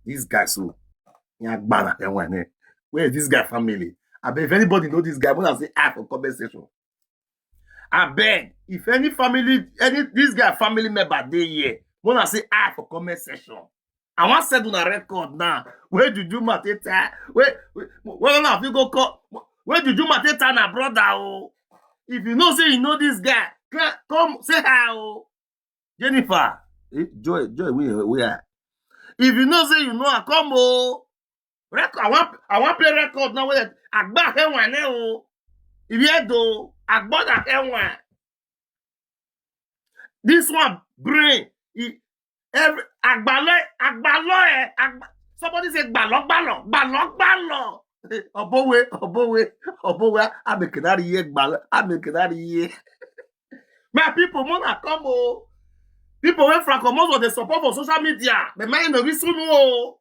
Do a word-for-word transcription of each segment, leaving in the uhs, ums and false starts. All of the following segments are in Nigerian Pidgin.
This guy so, yeah, gbana, eh, when, eh. Where is this guy family? I bet if anybody know this guy, wanna say I for comment section. I beg, if any family, any this guy family member dey here, wanna say I for comment section. I wan set una record now. Where Juju Mateta? Where, where, where una fit go call? Where Juju Mateta na brother o? If you know say you know this guy, cla- come say hi o. Jennifer, eh, Joy, Joy, we we are. If you know say you know, I come o. Record, I want, I want play record now. Where agba hewan o. If you do, agba hewan. This one brain. He, every agbalo, agbalo, eh, agba, somebody say gbalo, gbalo, gbalo, gbalo. Obowe, obowe, obowe. I'm a canary here, gbalo. I'm a canary here. My people, mona come o. People wey from comot for the support for social media. The man no be soon o.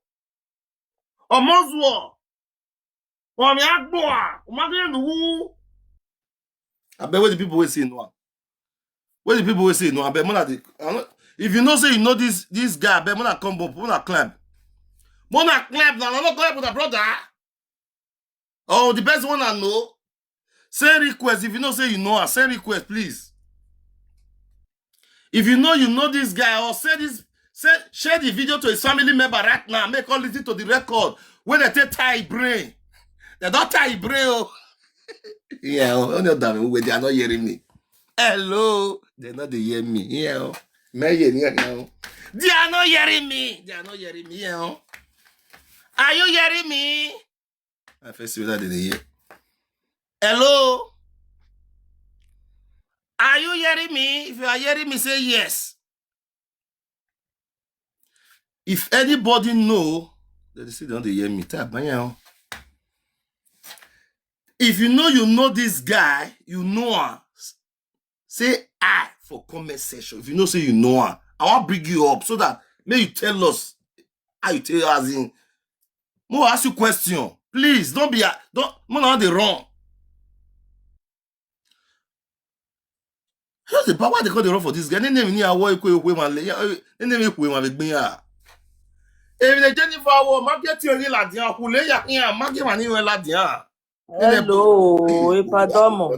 Omozuo. Omi agboa. Umagenu. I bet where the people wey say no. Where the people wey say no. I bet mona the. I no- If you know say you know this this guy, I bet mona come up, mona climb. Mona climb now. I no go help with a brother. Oh, the best one I know. Send request if you know say you know her. Send request, please. If you know you know this guy, or say this, say share the video to his family member right now. Make all listen to the record. When they take tie brain, they don't tie brain. Oh. Yeah, oh, only of them wey they are not hearing me. Hello, they not they hear me. Yeah, oh. Me hear me now. They are not hearing me. They are not hearing me. Yeah, oh. Are you hearing me? I first see whether they dey hear. Hello? Are you hearing me? If you are hearing me, say yes. If anybody know, let me see, don't they hear me? Tap my hand. If you know you know this guy, you know her. Say I for comment section. If you know say you know her, I want bring you up so that may you tell us how you tell as in. Mo ask you question. Please don't be a don't mo na dey run. Just the power they call the run for this guy. Name ni awo ikwe ikwe man le. Name ikwe man be gbin ya. If the Jennifer wo market you la dia kule ya ya market man ni la dia. Hello, e pardon mo.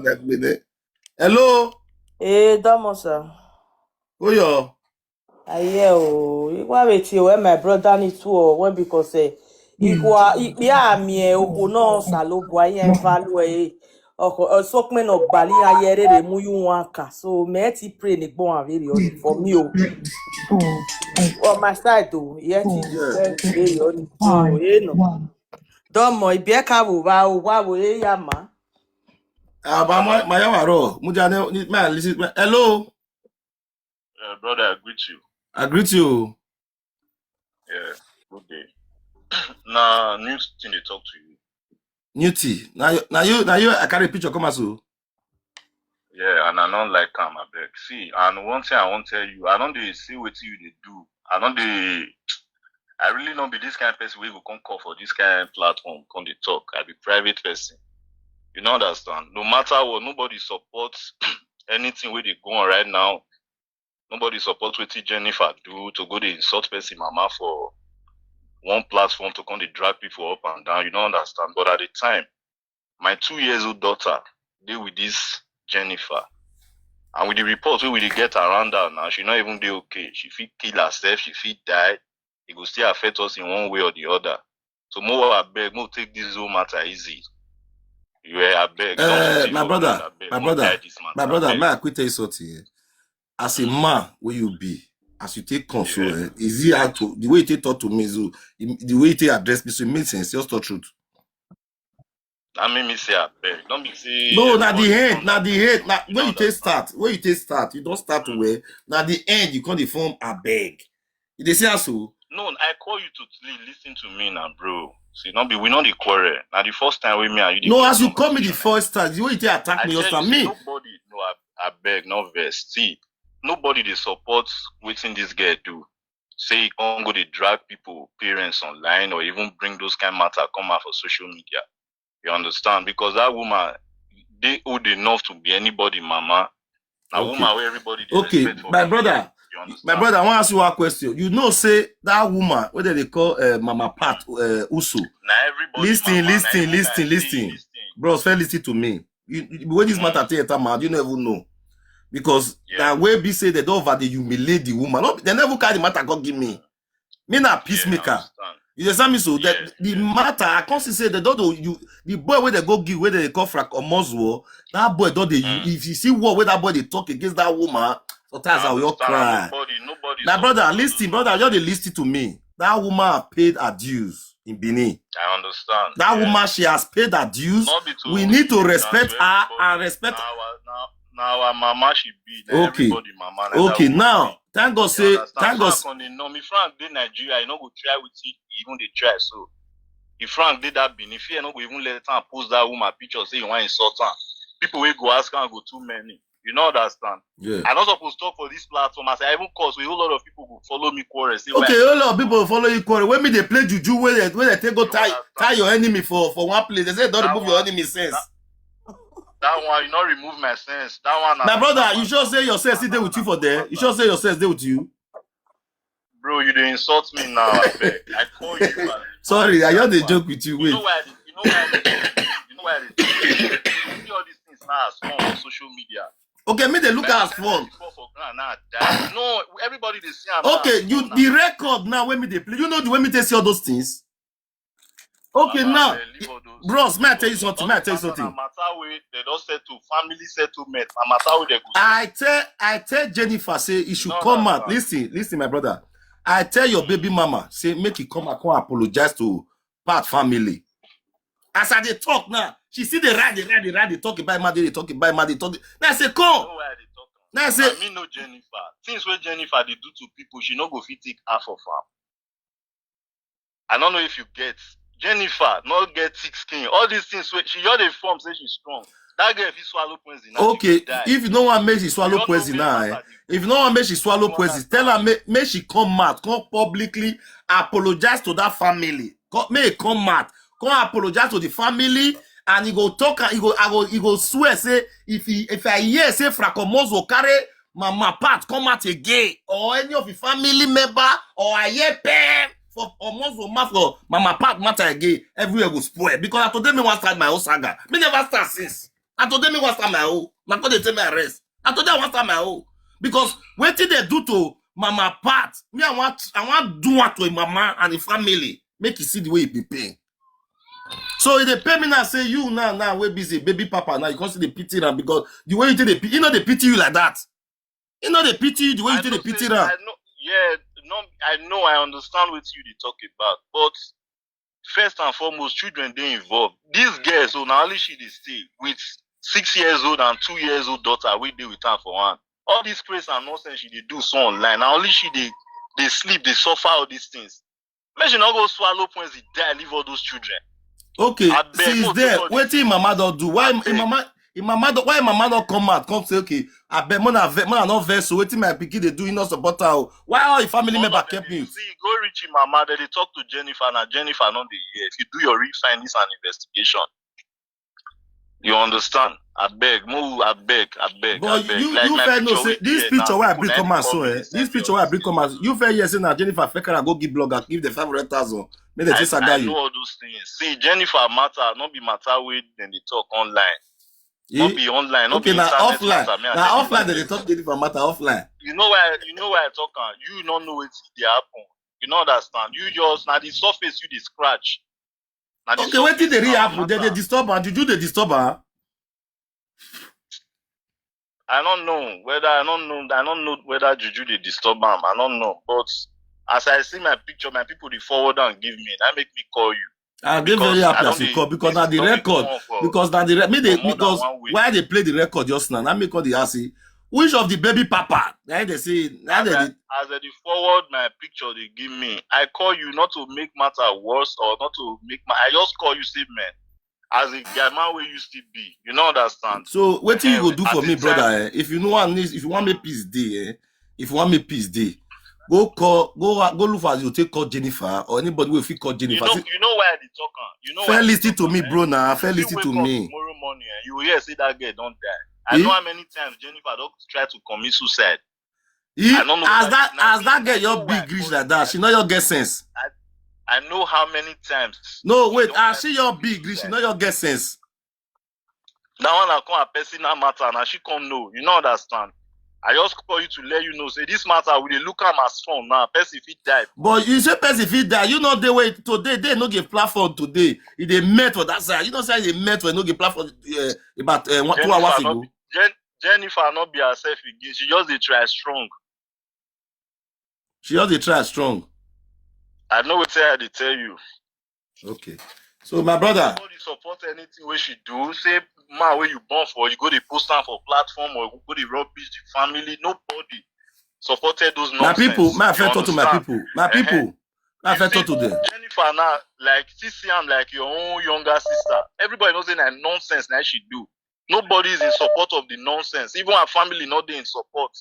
Hello. E domo sir. Oyo. Aye o, iwa wetin o, when my brother need to o, when because eh, ikwa ikpe ami e oko na salobo aye value e. Oko osokme no gbali aye rere mu you wan ka. So me ti pray ni gbon averi o for me o. On my side o, yet e o, e no. Domo ibi e ka wo wa o wa wo e ya ma. Ah, but my my yawa ro. Mo ja ne my listen. Hello. Uh, brother, I greet you. I greet you. Yeah, good day. Now, new thing they talk to you. New T. Now you now you now you I carry picture come as well. Yeah, and I don't like am, I beg. See, and one thing I want tell you, I don't dey see what you they do. I don't dey. I really don't be this kind of person we go come call for this kind of platform, come dey talk. I be private person. You know understand? No matter what, nobody support anything where they go on right now. Nobody support what Jennifer do to go dey insult person mama for one platform to come dey drag people up and down. You don't understand. But at the time, my two years old daughter dey with this Jennifer. And with the reports wey we dey get around her now, she not even dey okay. She fit kill herself, she fit die. It go still affect us in one way or the other. So more I beg, more take this whole matter easy. You are abeg. Uh, my brother, my brother, my brother, may I quick tell you something? As a man, where you be, as you take control, eh, is it how to the way you take talk to me, so the way you take address me, so it makes sense. Just the truth. I mean, me say I beg. Don't be say no. Now the head, now the head, now when you take start, when you take start, you don't start well. Now the end, you can't form I beg. You dey see us so? No, I call you to li- listen to me now, bro. See, not be we not the quarrel. Now the first time with me and you. No, as you call me the first time, the way you take attack me, just me. Nobody, no, I, I beg, no verse. See, nobody they support waiting this girl do. Say he can't go they drag people, parents online, or even bring those kind matter come out for social media. You understand? Because that woman, they old enough to be anybody, mama. A woman where everybody. Okay, my brother, You understand? My brother, I want to ask you a question. You know, say that woman, what they call uh, Mama Pat uh, Uso. Now everybody. Listen, listen, listen, listen. Bros, first listen to me. You, you, when this matter take time out, you never know. Because that way be say they don't over the humiliate the woman. No, they never carry the matter, God give me. Me na peacemaker. You understand me? So that the matter, I can't say they don't do you. The boy where they go give, where they call Frank Omozwo, that boy don't they. If you see what where that boy they talk against that woman, sometimes I will cry. Nobody, nobody. My brother, listen, brother, just they listen to me. That woman have paid her dues in Benin. I understand. That woman, she has paid her dues. We need to respect her and respect. Now our mama she be. Okay. Everybody mama. Okay, now thank God say, thank God. Frank on the norm. If Frank dey Nigeria, you no go try with it. He even dey try so. If Frank did that Benin, if he no go even let her post that woman picture, say you want insult her. People will go ask her go too many. You know understand? Yeah. I not supposed to talk for this platform. As I even cause, a whole lot of people go follow me quarrel. Say, okay, a whole lot of people follow you quarrel. When me they play juju, where they, where they take go tie, tie your enemy for, for one place. They say don't remove your enemy sense. That one, you not remove my sense. That one, my brother, you sure say your sense is there with you for there? You sure say your sense there with you? Bro, you dey insult me now. I call you. Sorry, I just dey joke with you. Wait. You know why? You know why? You know why? You see all these things now as fun on social media. Okay, me they look as fun. No, everybody they see. Okay, you the record now when me they play. You know the way me they see all those things. Okay, now, bros, may I tell you something? May I tell you something? Matter way they don't settle, family settlement. Matter way they go. I tell, I tell Jennifer say he should come out. Listen, listen, my brother. I tell your baby mama say make he come and come apologize to Pat family. As I dey talk now, she see the right, the right, the right. They talk about my, they talk about my, they talk. Now I say come. Now I say me know Jennifer. Things where Jennifer they do to people, she no go fit take half of her. I don't know if you get. Jennifer not get thick skin. All these things, she just dey form say she's strong. That girl, if you swallow poison, okay, if no one makes she swallow poison now, eh? If no one makes she swallow poison, tell her make, make she come out, come publicly apologize to that family. Come, make come out, come apologize to the family, and he go talk, he go, I go, he go swear say if he, if I hear say Frank Omozwo carry Mama Pat come out again, or any of the family member, or I hear pen for Omozwo mouth for Mama Pat matter again, everywhere go spoil. Because I told them me one start my own saga. Me never start since. I told them me one start my own. Now go they tell me arrest. I told them one start my own. Because wetin they do to Mama Pat, me I want, I want do what to a mama and the family. Make you see the way it be pain. So if they pay me now, say you now, now we busy, baby papa now, you can't see the pity now because the way you take the pity, you know they pity you like that. You know they pity you the way you take the pity now. I know, yeah, no, I know, I understand what you they talk about, but first and foremost, children they involved. These girls, so now only she they stay with six years old and two years old daughter. We deal with her for one. All this craze and nonsense she they do so online. Now only she they they sleep, they suffer all these things. Make she not go swallow points, he die, leave all those children. Okay, since there, wetin mama don do? Why mama, mama don, why mama don come out, come say, okay, I bet mona, mona not vex. So wetin my pikin they do, you not support her? Why all your family member kept me? See, go reach him mama. Then they talk to Jennifer. Now Jennifer not the year. If you do your real findings and investigation, you understand? I beg, move, I beg, I beg. But you, you fair no say this picture where I bring come out so, eh? This picture where I bring come out, you fair yes say now Jennifer Fekara go give blogger, give the five hundred thousand. Make the thing saga you. I know all those things. See, Jennifer matter, not be matter with then they talk online. Not be online, not be now offline. Now offline, they talk Jennifer matter offline. You know why? You know why I talk? You don't know what they happen. You know understand? You just now the surface you the scratch. Okay, wetin dey really happen? They, they disturb her. Juju they disturb her. I don't know whether I don't know I don't know whether Juju they disturb am. I don't know, but as I see my picture, my people they forward and give me. That make me call you. I dey very happy as you call because now the record, because now the re- me they because why they play the record just now? Now me call the ask which of the baby papa? Now they say now they as I forward my picture they give me. I call you not to make matter worse or not to make my. I just call you say man. As a guy man where you still be, you know understand. So what you go do for me, brother? Eh? If you know one, if you want me peace day, eh? If you want me peace day, go call, go go look for as you take call Jennifer or anybody will fit call Jennifer. You know, you know why they talk. You know, fair listen to me, bro. Now fair listen to me. Tomorrow morning, eh, you will hear say that girl don't die. I know how many times Jennifer don't try to commit suicide. He, I don't know as that, as that girl, your big reach like that, she know your get sense. I, I know how many times. No, wait, as she your big reach, she know your get sense. That one I come a personal matter, and she come know. You know, understand? I just call you to let you know. Say this matter, we dey look am as fun now. Person fit die. But you say person fit die. You know the way today, they no get platform today. If they met for that side, you know say they met for no get platform uh, about uh, one, two hours ago. Jennifer not be herself again. She just dey try strong. She just dey try strong. I know wetin I dey tell you. Okay. So my brother, nobody support anything wey she do. Say man wey you born for, you go dey post am for platform or go dey rubbish the family. Nobody supported those nonsense. My people, my friend talk to my people. My people, my friend talk to them. Jennifer now, like, see am like your own younger sister. Everybody knows say na nonsense na she do. Nobody is in support of the nonsense. Even her family not dey in support.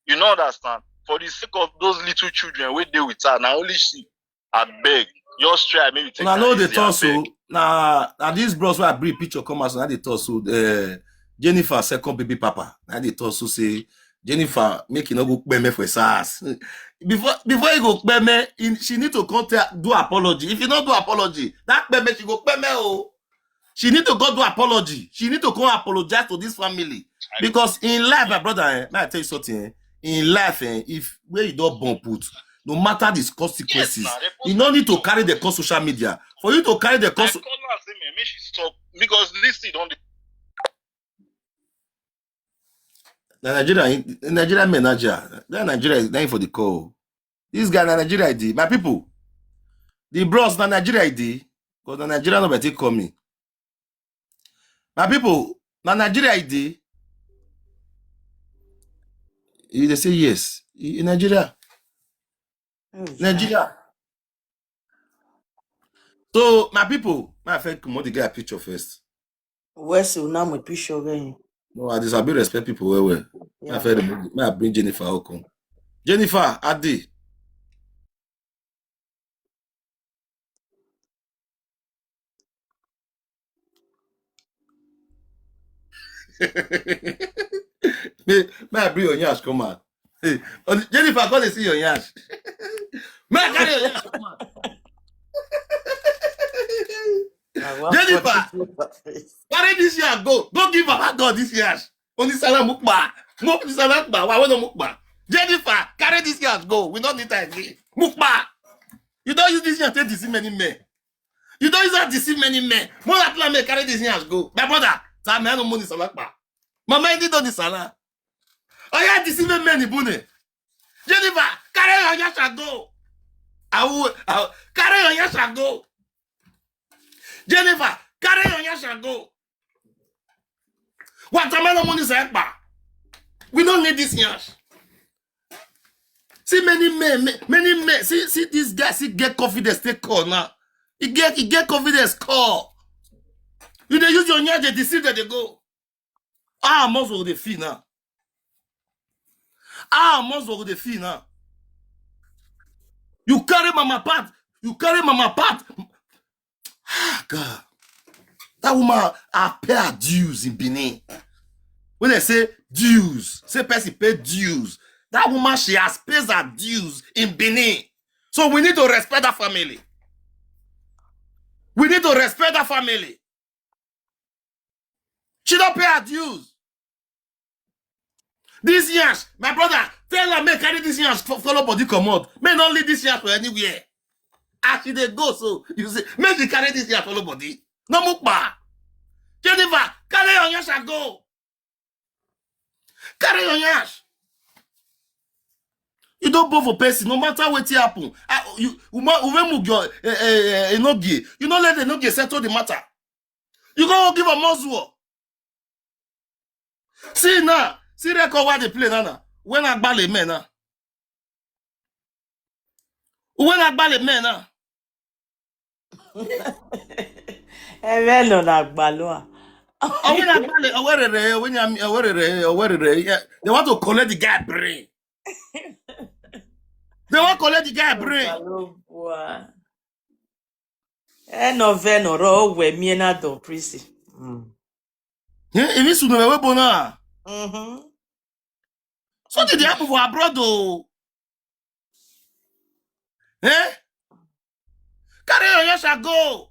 You know, understand? For the sake of those little children wey dey with her, na only she. I beg, just try make you take. I know they talk so. Na na these bros wey I bring picture come out, so na they talk so. Uh, Jennifer second baby papa, na they talk so say Jennifer make e no go kpeme for SARS. Before before he go kpeme, she need to come tell, do apology. If you no do apology, that kpeme she go kpeme oh. She need to go do apology. She need to come apologize to this family. Because in life, my brother, eh, may I tell you something? Eh? In life, eh, if where you don't born put, no matter the consequences, you no need to carry the cause social media. For you to carry the cause, I call her say, "Man, make she stop." Because this thing don't. Na Nigeria, Nigeria men, Nigeria, that Nigeria is dying for the call. This guy na Nigeria I dey. My people, the bros na Nigeria I dey. Because na Nigeria no better call me. My people, na Nigeria I dey. You dey say yes. In Nigeria. Nigeria. So my people, my friend, come on, the guy picture first. Where's now my picture again? No, I just I be respect people well well. Yeah. My friend, may I bring Jennifer Okon. Jennifer, Adi. May I bring your nyash come out? Hey, Jennifer, come and see your nyash. May I carry your nyash come out? Jennifer, carry this nyash go. Go give Baba God this nyash. Only Salah Mukba. Mo only Salah Mukba. Why we no Mukba? Jennifer, carry this nyash go. We don't need time again. Mukba. You don't use this nyash to deceive many men. You don't use that deceive many men. More than plan me carry this nyash go. My brother, tell me I no money Salah Mukba. Mama, you don't need Salah. Oh yeah, deceive many bune. Jennifer, carry your nyash and go. I will, I will carry your nyash and go. Jennifer, carry your nyash and go. Watermelon money is Ekpa. We don't need this nyash. See many men, many men. See, see this guy, see get confidence, take call now. He get, he get confidence, call. You dey use your nyash, they deceive that they go. Ah, most of the fee now. Ah, most of the fee now. You carry mama part. You carry mama part. Ah, God. That woman, I pay her dues in Benin. When they say dues, say person pay dues. That woman, she has paid her dues in Benin. So we need to respect that family. We need to respect that family. She don't pay her dues. This nyash, my brother, tell her make carry this nyash follow body comot. May not leave this nyash for anywhere. As she dey go so, you see, make she carry this nyash follow body. No Mukba. Jennifer, carry your nyash and go. Carry your nyash. You don't bow for person, no matter what happen. Ah, you, you ma- you move your, eh, eh, eh, enogie. You no let the enogie settle the matter. You go give a muzzle. See now, see record why they play now. Now. When I ball a man now. When I ball a man now. Ebe nọ na-agbalụ a. Oh, when I ball a, oh, where they, when I'm, oh, where they, oh, where they, yeah. They want to collect the guy brain. They want to collect the guy brain. Eno ve nọrọ owe mie na do prisi. If it's no we bona. Something dey happen for abroad o. Eh? Carry your yasha go.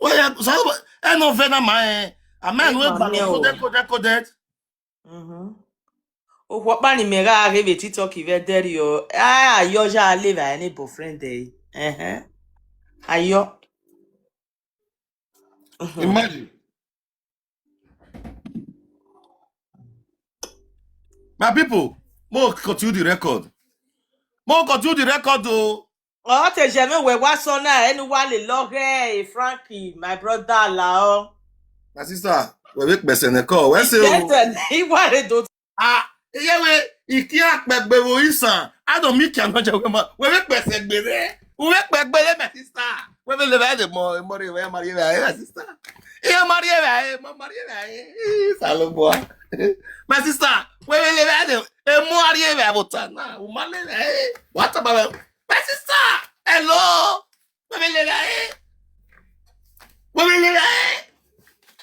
Well, yeah, so, eh, no, Vena, my, eh, a man wey gba coded, coded, coded. Okwu ọkpa ni mere agha ebe TikTok ive deri o. Ah, ayo ja live any boyfriend dey. Eh. Ayo. Imagine. My people, mo continue the record. Mo continue the record o. Oh, te jeme we wa sona enu wa le loghe e Frankie, my brother la o. My sister, we make person a call. We say o. He wa le do. Ah, iye we, iki akpegbe wo isan. I don't make you know we ma. We make person gbere. We make gbere, my sister. We make le ba de mo, mo re we marry we, my sister. Iye marry we, mo marry we. Salobo. My sister, we make le ba de. E mo marry we abota na. We marry we. What about my sister? Hello. We make le ba. We make le ba.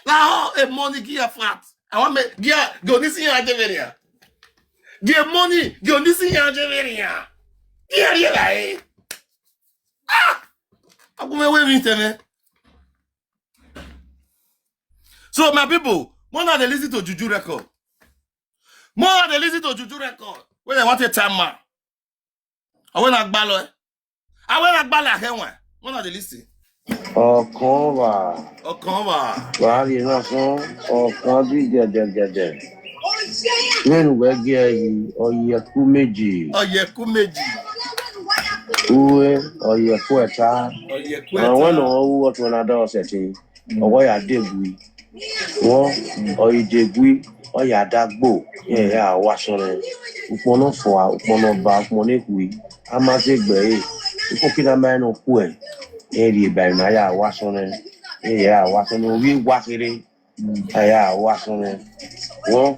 Now, e money give your fat. I want me give your, go this in your Nigeria. Give money, go this in your Nigeria. Give your life. Ah! I'm going away with them. So, my people, more now they listen to Juju record. More now they listen to Juju record. When they want a time man. I want a ballo. I want a ballo. I want. More now they listen. Ọ̀kan wà. Ọ̀kan wà. Wàhálì náà fún ọ̀kan bí gẹ̀dẹ̀gẹ̀dẹ̀. Nínú wẹ́gẹ́ yìí, ọ̀yẹ̀kú méjì. Ọ̀yẹ̀kú méjì. Uwe, ọ̀yẹ̀kú ẹ̀ta. Ọ̀yẹ̀kú Àwọn ẹ̀ta. náà wọ́n wú ọ̀tún ọ̀nà dá ọ̀sẹ̀ tí. Ọ̀wọ́ yà dégùí. Wọ́n, ọ̀yẹ̀dẹ̀gùí, ọ̀yà dàgbò. Yẹn yà wá sọ̀rọ̀. Ukpọ̀nà fọ̀, ukpọ̀nà bá, ukpọ̀nà èkùí. A máa ṣe gbẹ̀ yìí. Ikú kí náà máa ń kú ẹ̀. Yẹn rí ìgbà ìmọ̀ ayà wá sọ̀rọ̀. Yẹn yà wá sọ̀rọ̀. Orí wá kéré. Ayà wá sọ̀rọ̀. Wọ́n,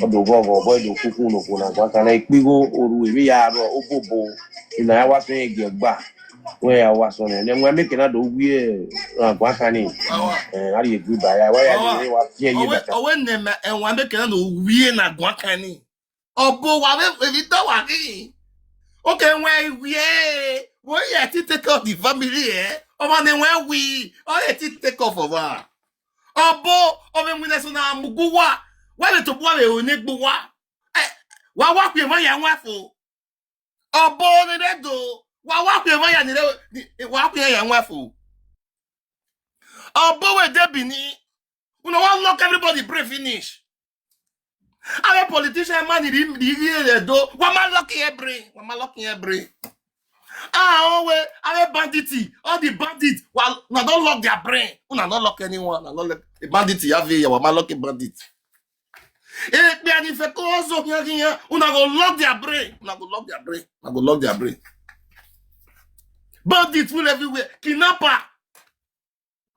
ọ̀dọ̀ bọ̀bọ̀, bọ̀ ìdò kúkú nìkú náà. Gbọ́n kan náà, ìpínwó òru èmi yà rọ̀, ó bò bò. Ìnà yà wá sọ̀rọ̀ ẹ̀gẹ̀ gbà. Wọ́n yà wá sọ̀rọ̀. Ẹ̀ wọ́n mẹ́kẹ̀ náà dò wí ẹ̀ ràn gbọ́n kan ní. Ẹ̀ á rí ègbé bàyà. Wọ́n yà rí wá fi ẹ̀yẹ Owe, bàtà. owe neme, enwa meke na no wie na gwa kani. Obo wa we, we don't worry. Okay, when we, we yet to take off the family, eh? Over the when we, oh, yet to take off of her. Obo, over when we na muguwa. Why we to boy we only buwa? Eh, wa wa pe ma ya nwa fo. Obo ne de do. Wa wa pe ma ya ne de, wa pe ya nwa fo. Obo we de bini. Una wan lock everybody brain finish. Our politician man, the the the do. Wa ma lock your brain. Wa ma lock your brain. Ah, oh we, our bandit, all the bandits. Well, una don't lock their brain. Una don't lock anyone. Una don't lock the bandit. You have here. Wa ma lock a bandit. Eh, be any fe ko zo nya nya. Una go lock their brain. Una go lock their brain. Una go lock their brain. Bandits full everywhere. Kidnapper.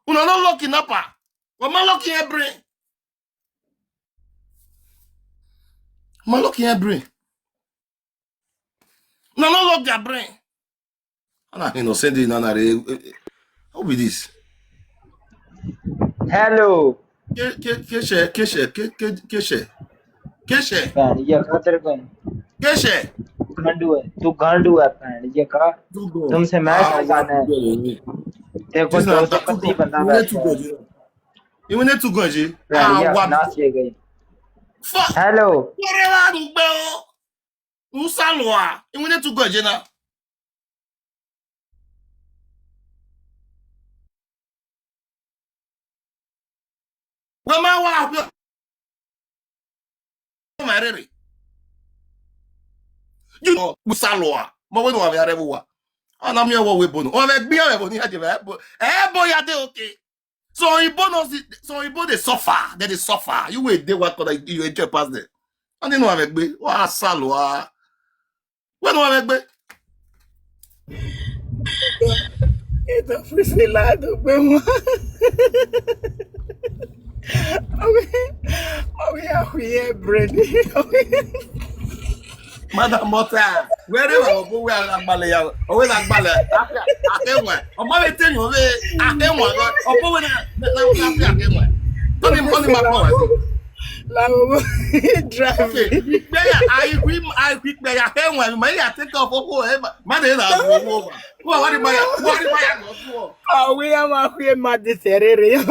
Una no lock kidnapper. Wa ma lock your brain. Ma lock your brain. Una no lock their brain. Ana innocent na na re. How be this? Hello. Ke ke ke she ke she ke ke ke she. Ke she. भैन ये खातर कौन? Ke she. गांडू है, तू गांडू है भैन ये का? तुमसे मैच लगाना है। देखो दो सौ पच्चीस बंदा बैठा है। Iwe ne tu goji. भैन ये नाच ये गई। Fuck. Hello. Whatever do gbe o. Usalwa. Iwe ne tu goji na. Wa ma wa. Ma rere. You know, Usalwa. Mo we no wa re wa. Ana mi wo we bono. O me gbi we bono ya je we bo. Eh, bo ya de okay. So Igbo no see, so Igbo dey suffer, they dey suffer. You wait dey work other you enjoy pass them. And you know I'm a gbe. Wa salo ah. When no I'm a gbe. Ito free say la do gbe mo. Okay. Okay, I hear bread. Madam Mota, wherever obo we are agbale ya, o we agbale. Akenwa. O ma we tell you we akenwa. Obo we na na akenwa. Tony, Tony, my boy. Lawo drive. Okay, big player. I agree. I agree. Player. Hey, when my ya take off. Oh, hey, man, they na go over. Who are the buyer? Who are the buyer? Awe ama kwe ma de terere.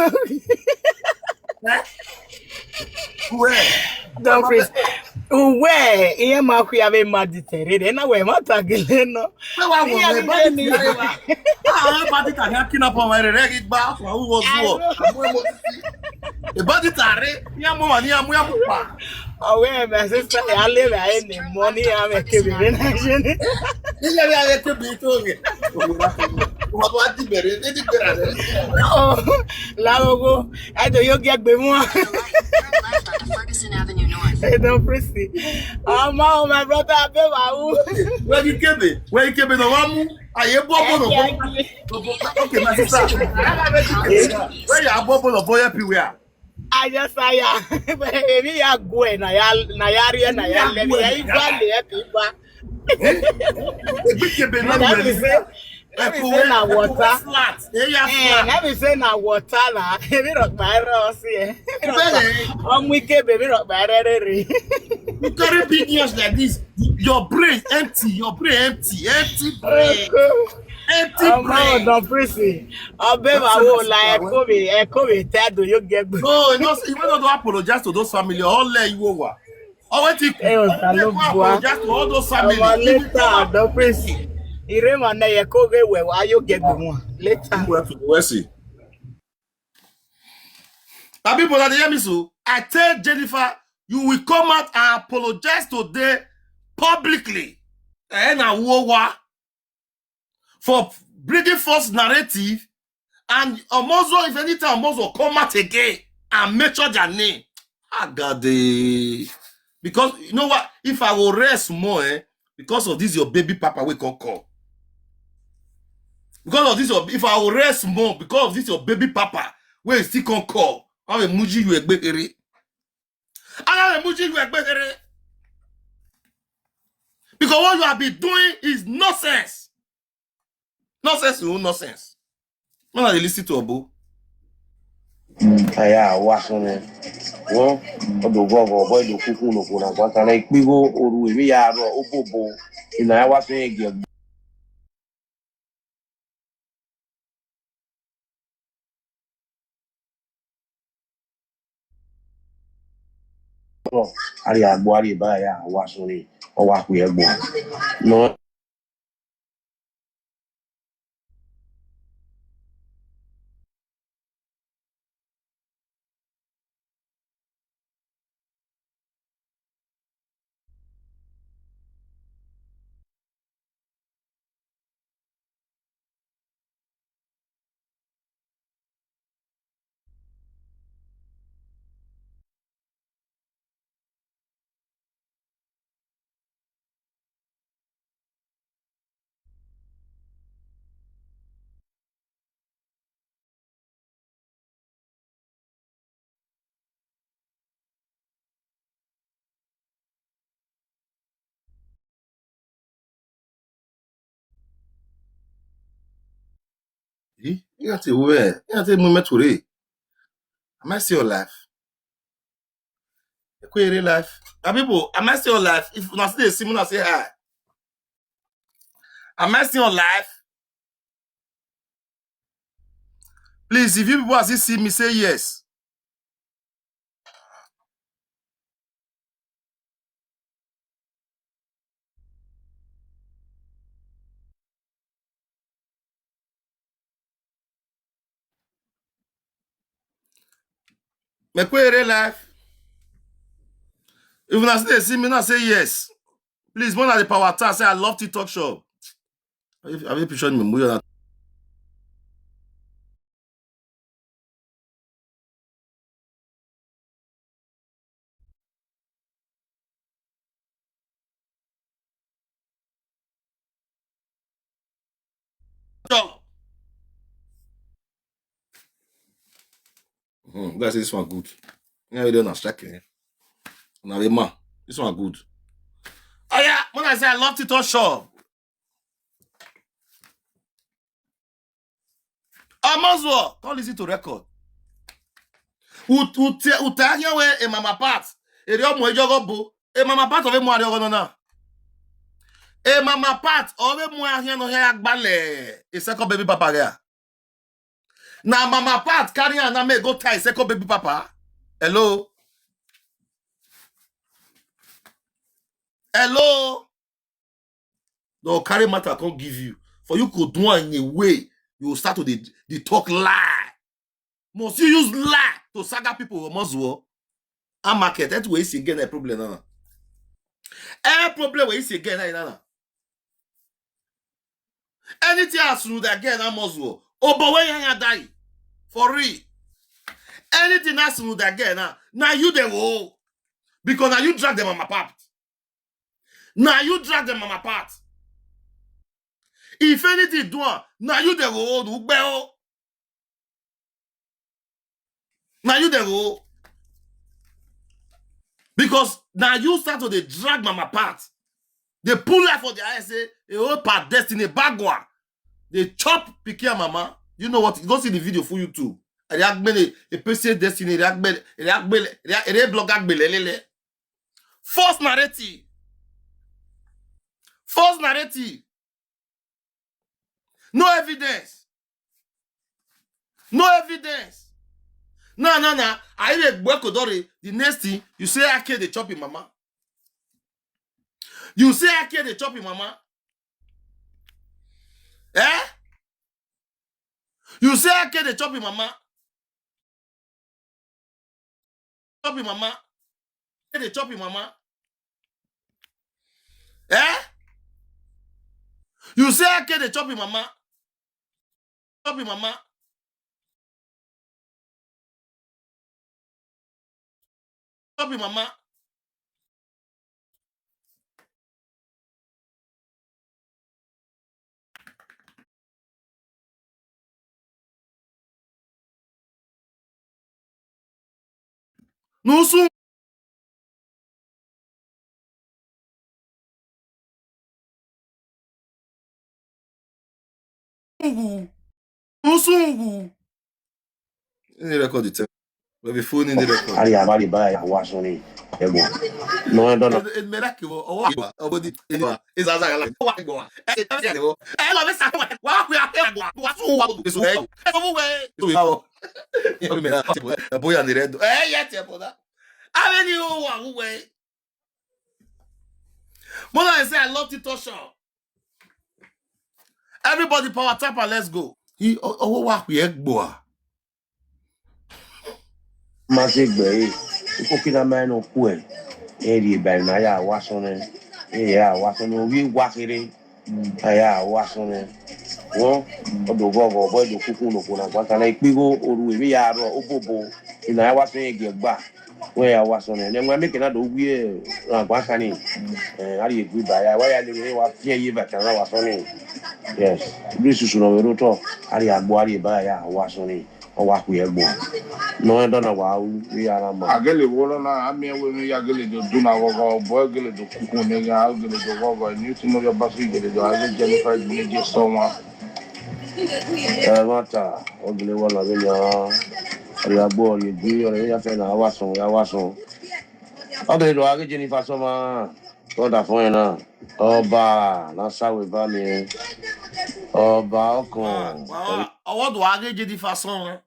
Where? Don't freeze. Uwe, iye ma kwe ave ma de terere. Na we ma tagele no. Where wa wo? Body ti are wa. Ah, body ti are kina pa wa re re gba. Wa wo wo. Body ti are. Ni amu wa ni amu ya mu pa. Awe, my sister, ya le ra any money ya me ke bi na je ni. Ni ya ya ke bi to ge. Wa wa ti bẹ̀rẹ̀, ni ti bẹ̀rẹ̀. Oh, lawo go. I do you get be mo. Ferguson Avenue North. Hey, don't freeze. Oh, my, my brother, be wa u. Where you came? Where you came? No wa mu. Aye bo bo no. Okay, my sister. Where you are bo bo no boy everywhere. Ayasaya. Èmi ya gwe na ya na ya ri na ya le mi ya igba le e bi ba. Ebi kebe na Let me say, let me say na water. Flat. Area Eh, flat. Let me say na water na. Èmi ro pa ro si e. Bẹ́ẹ̀ Ọmọ ike bèbí ro pa rere re. You carry big ears like this. Your brain empty. Your brain empty. Empty brain. Empty Ọmọ brain. ọ̀dọ̀ prison. Ọbẹ̀ máa wò la ẹ̀kọ́ mi ẹ̀kọ́ mi tẹ́ àdó yóò gẹ́gbẹ́. No, no, you don't apologize to those family. All let you over. All what you Ẹ ò ta ló bu wa. Apologize to all those family. Ọmọ later ọ̀dọ̀ prison. Ìrèmọ̀ náà yẹ kó gé wẹ̀ wá yóò gẹ́gbẹ́ wọn. Later. Where to where see? My people that hear me so, I tell Jennifer, you will come out and apologize today publicly. Eh, na wo wa. For bringing false narrative and Omozo, if anytime Omozo come out again and mention their name, Agade. Because you know what? If I will rest more, eh, because of this your baby papa will come call. Because of this, your, if I will rest more because of this your baby papa, where is still come call? I will muji you a bakery. I will muji you a bakery. Because what you have been doing is nonsense. Nonsense, you nonsense. When I dey listen to Obo. Aya wa sunu. Wo odo gogo boy do kuku no kuna kwa kana ikpigo oru emi ya ro obobo. Ina ya wa sunu ege. Ari agbo ari ba ya wa sunu. O wa ku egbo. No. Eh? You got to where? You got to moment today. Am I still alive? Ekwere life. My people, am I still alive? If una still dey see me, una say hi. Am I still alive? Please, if you people are still see me, say yes. Mekwere life. If una still dey see me, now say yes. Please, one of the power tag say I love TikTok shop. Have you pictured me? Muyo na Sure. Hmm, guys, this one good. Yeah, we don't strike it. Now, man, this one good. Oh yeah, when I say I love TikTok shop. Amazua, come listen to record. Ute ahia we e mama part. Eri omo ejogo bu. E mama part of e mo ari ogo na. E mama part of e mo ahia no he agbale. E second baby papa there. Na mama part carry am na me go tie second baby papa. Hello. Hello. They'll carry matter come give you. For you could do am in a way you will start to dey dey talk lie. Must you use lie to saga people for Mozuo? And market that way is again a problem now. A problem wey is again now. Anything as you that girl na Mozuo, obo wey yanya die for real. Anything as you that girl na na you dey wo because na you drag them on my part. Na you drag them on my part. If anything do am, na you dey go hold ugbe o. Na you dey go. Because na you start to dey drag mama part. Dey pull life for their eye say a whole part destiny bagua. Dey chop pikin and mama. You know what? Go see the video for YouTube. Ere agbele, a patient destiny, ere agbele, ere agbele, ere blogger agbele lele. False narrative. False narrative. No evidence. No evidence. No, no, no. I dey gbeko dore. The next thing you say, I dey chop him mama. You say I dey chop him mama. Eh? You say I dey chop him mama. Chop him mama. Dey chop him mama. Eh? You say I dey chop him mama. Chop him mama. Chop him mama. Nusu. Nusu. Any record the tell. But before in the record. Ari amari ba ya wa soni. Ego. No, I don't know. Mera kiwo owo kiwa obodi eniwa izaza yala wa kiwa. Eh, eh, eh, eh, lo me sa wa ku ya pe wa wa su wa bu so eh. So bu we. So we hawo. Yo me na boy and the red. Eh, yeah, te boda. Abeni o wa bu we. Mother, I say I love TikTok shop. Everybody power tap and let's go. He owo wa ku egbo a. Ma se gbe e. Ko kina ma no ku e. E ri ba na ya wa so ne. E ya wa so ne. Wi wa kere. Aya wa so ne. Wo. Odo go go bo do kuku no ko na kwa kana ipigo oru e mi ya ro obobo. Ina ya wa so e ge gba. We ya wa so ne. Ne nwa me kina do wi e na kwa kani. Eh, ari e gbe ba ya wa ya le wa fie ye ba kana wa so ne. Yes. Bi susu no we ro to. Ari agbo ari ba ya wa so ne. Ọwa kwu ya egbo. No, I don't know why we are not. Agele wolo na ami ewe mi ya gele do do na wogo bo gele do kuku ne ga gele do wogo ni ti mo yo basu gele do age Jennifer gele je so wa. Eh, mata o gele wolo be ya. Ori agbo ori bi ori ya fe na wa so ya wa so. O gele do age Jennifer so ma. Brother fún ẹ náà. Ọba Nasawe bá mi. Ọba ọkàn. Ọwọ́ tó wá gé Jennifer sán wọn.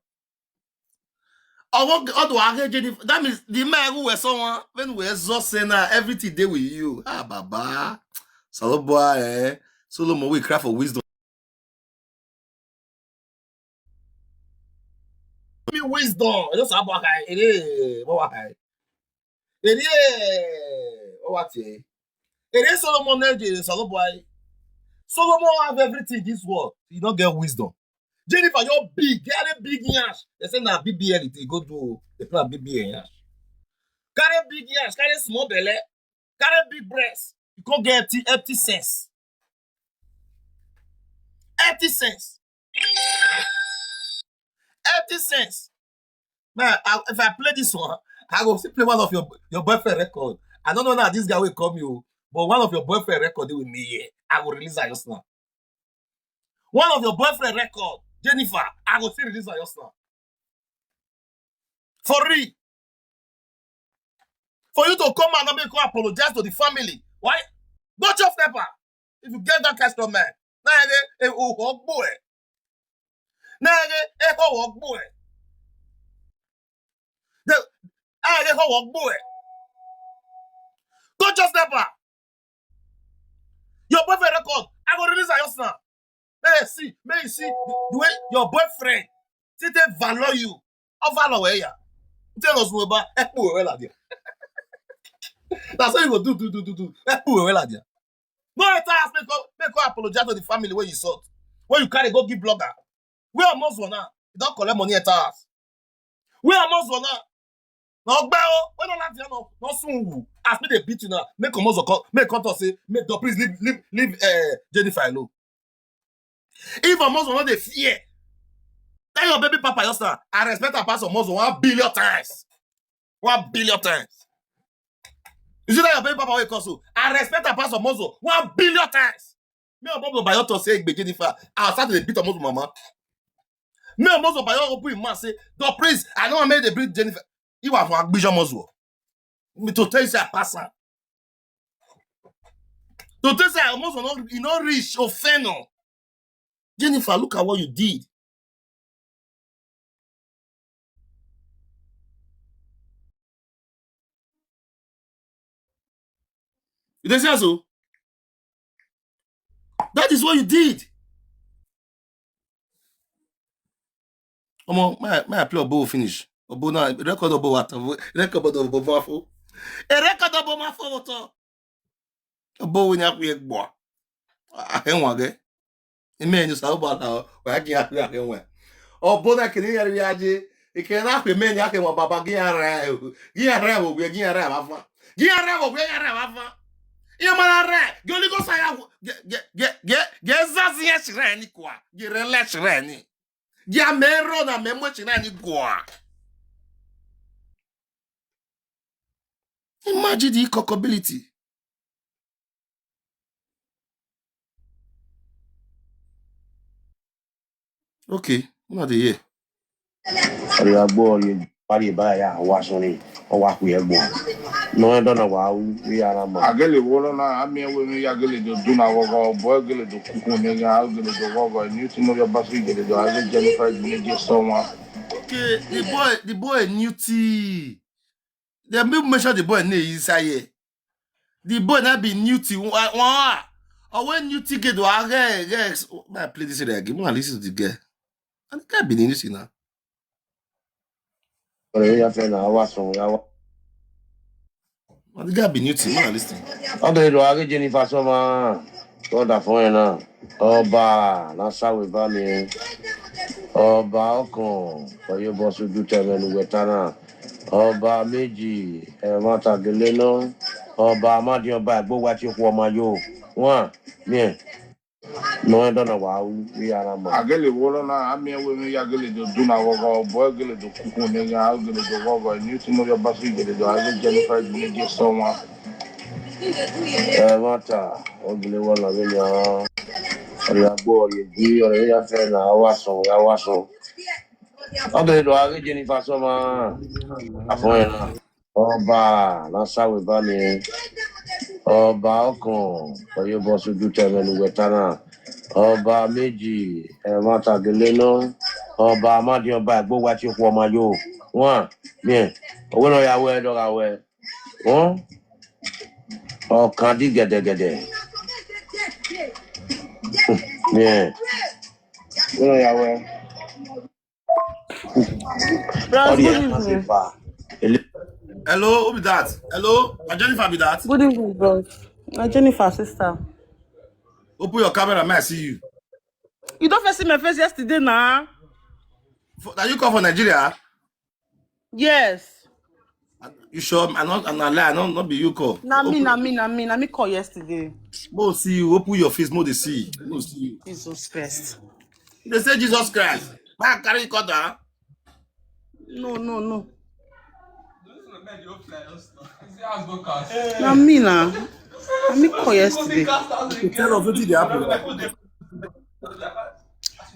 Ọwọ́ tó wá gé Jennifer. That means the man who were someone when we exhaust say now everything dey with you. Ah, Baba. Solo boy, eh? Solomon, we cry for wisdom. Me wisdom. I just have one high. Ere, what high? Ere, what high? Ere Solomon ne je Solomon boy. Solomon have everything this world. He don't get wisdom. Jennifer, you're big. Get a big yash. They say na B B L it go do. They say na B B L yash. Carry big yash, carry small belly, carry big breast. You can't get empty, empty sense. Empty sense. Empty sense. Man, I, if I play this one, I go still play one of your your boyfriend record. I don't know now this guy will come you, but one of your boyfriend record dey with me here. I will release that just now. One of your boyfriend record, Jennifer, I go still release that just now. For real. For you to come out and make you apologize to the family. Why? Go chop pepper. If you get that kind of man. Na ege e o ho gbo e. Na ege e ho wo gbo e. The na ege ho wo gbo e. Go chop pepper. Your boyfriend record. I go release am just now. May you see, may you see the, the way your boyfriend still take value you. How value were ya? Tell us what about ekpo we la dia. That's how you go do do do do do. Ekpo we la dia. No enter house make you make you apologize to the family wey you insult. Wey you carry go give blogger. Where Omozuo now? You don collect money enter house. Where Omozuo now? Na ogbe o, wey no like you no no soon wu. As me dey beat you now, make Omozuo come, make come talk say, make don please leave leave leave uh, Jennifer alone. If Omozuo no dey fear, tell your baby papa just now, I respect her pass Omozuo one billion times. One billion times. You see that your baby papa wey call so, I respect her pass Omozuo one billion times. Me Omozuo by your talk say Egbe Jennifer, I start to dey beat Omozuo mama. Me Omozuo by your open him mouth say, the prince, I know I made dey beat Jennifer. You are for Agbijo Omozuo. Me to tell you say I pass am. To tell you say Omozuo no, e no reach Ofeno. Jennifer, look at what you did. You dey see am so? That is what you did. Omo, may I, may I play Obo finish? Obo now, record Obo what? Record Obo Mafo. A record Obo Mafo what? Obo we nya kwe gbo. Ahenwa ge. Ime nyu sa obo na wa ki ya ya ke we. Obo na kini ya ya je. Ike na kwe me nya ke wa baba gi ya re. Gi ya re wo gi ya re ba fa. Gi ya re wo gi ya re ba fa. Ye mara re. Gi oli go sa ya ge ge ge ge ge za si ya shire ni kwa. Gi re le shire ni. Gi a me ro na me mo shire ni kwa. Imagine the culpability. Okay, una dey hear. Ọrịa gboo ọrịa pari ba ya wa soni o wa ku egbo. No e dona wa u ri ara ma. Agele wolo na ami ewe mi ya gele do duna wogo bo gele do kuku ne ga gele do wogo ni ti mo ya basu gele do ale Jennifer gele je so wa. Okay, the boy, the boy new tea. Dem people mention the boy name inside here. The boy na be new thing. One, one, or when new thing get to get, get, oh, may I play this again? Make I listen to the girl. And the guy be the new thing now. Ọ̀rẹ́ yẹn fẹ́ náà wá sùn yá wá. And the guy be new thing. Make I listen. Ọ̀dọ̀ ìlú ààrẹ Jennifer Sọ́mà. Tó dà fún ẹ náà. Ọba Nasawe bá mi. Ọba ọkàn Ọ̀yọ́ bọ́ sójú tẹ̀mẹ́nu wẹ̀tá náà. Ọba méjì ẹ̀wọ̀n àtàgélé náà. Ọba amádìyàn ọba ẹ̀gbọ́n wa ti kú ọmọ yóò. Wọ́n à mí ẹ̀. Nọ ẹ̀ dọ́nà wà á wí ara mọ̀. Agele wolo na ami ewe mi ya gele do duna wogo bo gele do kuku ne ga gele do wogo ni ti mo ya basu gele do ale Jennifer gele je so wa. Ẹ má ta, ó gele wọ́n lọ lórí ọ̀rọ̀. Ọ̀rẹ́ agbó, ọ̀rẹ́ ìgbé, ọ̀rẹ́ yẹn fẹ́ náà, wá sùn, ya wá sùn. Ọ̀dọ̀ ìlú ààrẹ Jennifer Sọ́mà. Àfọ̀n ẹ̀ náà. Ọba Nasawe bá mi. Ọba ọkàn Ọ̀yọ́ bọ́ sójú tẹ̀mẹ́nu wẹ̀tá náà. Ọba méjì ẹ̀wọ̀n àtàgélé náà. Ọba amádìyàn ọba ẹ̀gbọ́n wa ti kú ọmọ yóò. Wọ́n à mí ẹ̀. Owó náà yà wẹ́ dọ́ra wẹ́. Wọ́n ọ̀kan dí gẹ̀dẹ̀gẹ̀dẹ̀. Mí ẹ̀. Owó náà yà wẹ́. Bros, good evening. Hello, who be that? Hello, na Jennifer be that? Good evening, bros. Na Jennifer, sister. Open your camera, may I see you. You don't first see my face yesterday, nah? For, na you come from Nigeria? Yes. You sure? I not, I not lie. I not, not be you call. Na me, na me, na me, na me call yesterday. Mo see you. Open your face. Mo dey see. Mo see you. Jesus Christ. They say Jesus Christ. Why I carry you come down? No, no, no. Na me na. Na me call yesterday. Tell us wetin dey happen.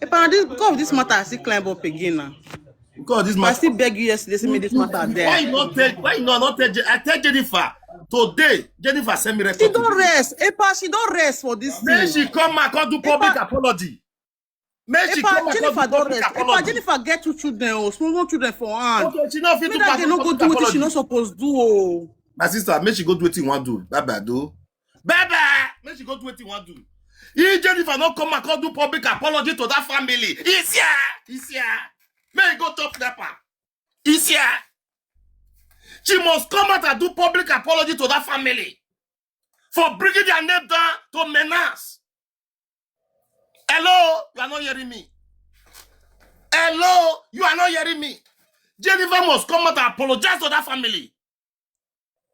Epa, this, because of this matter, I still climb up again now. God, this I man. Still beg you yesterday, say make this matter Why there. You not tell? Why you not? Not tell? Je- I tell Jennifer today. Jennifer send me She record don't today. Rest. Epa, she don't rest for this Then thing. She come and come do public apology. Make she come Epa, and come Jennifer do don't public Rest. Epa, apology. Jennifer get two children, oh, small small children for hand. Okay, she not fit Make do that girl no public go do what she apology. Not supposed to do. Oh. My sister, make she go do what you want do. Bye bye, do. Bye bye. Make she go do what you want do. If Jennifer not come and come do public apology to that family, it's here. It's here. May he go top stepper. It's here. She must come out and do public apology to that family for bringing their name down to menace. Hello, you are not hearing me. Hello, you are not hearing me. Jennifer must come out and apologize to that family.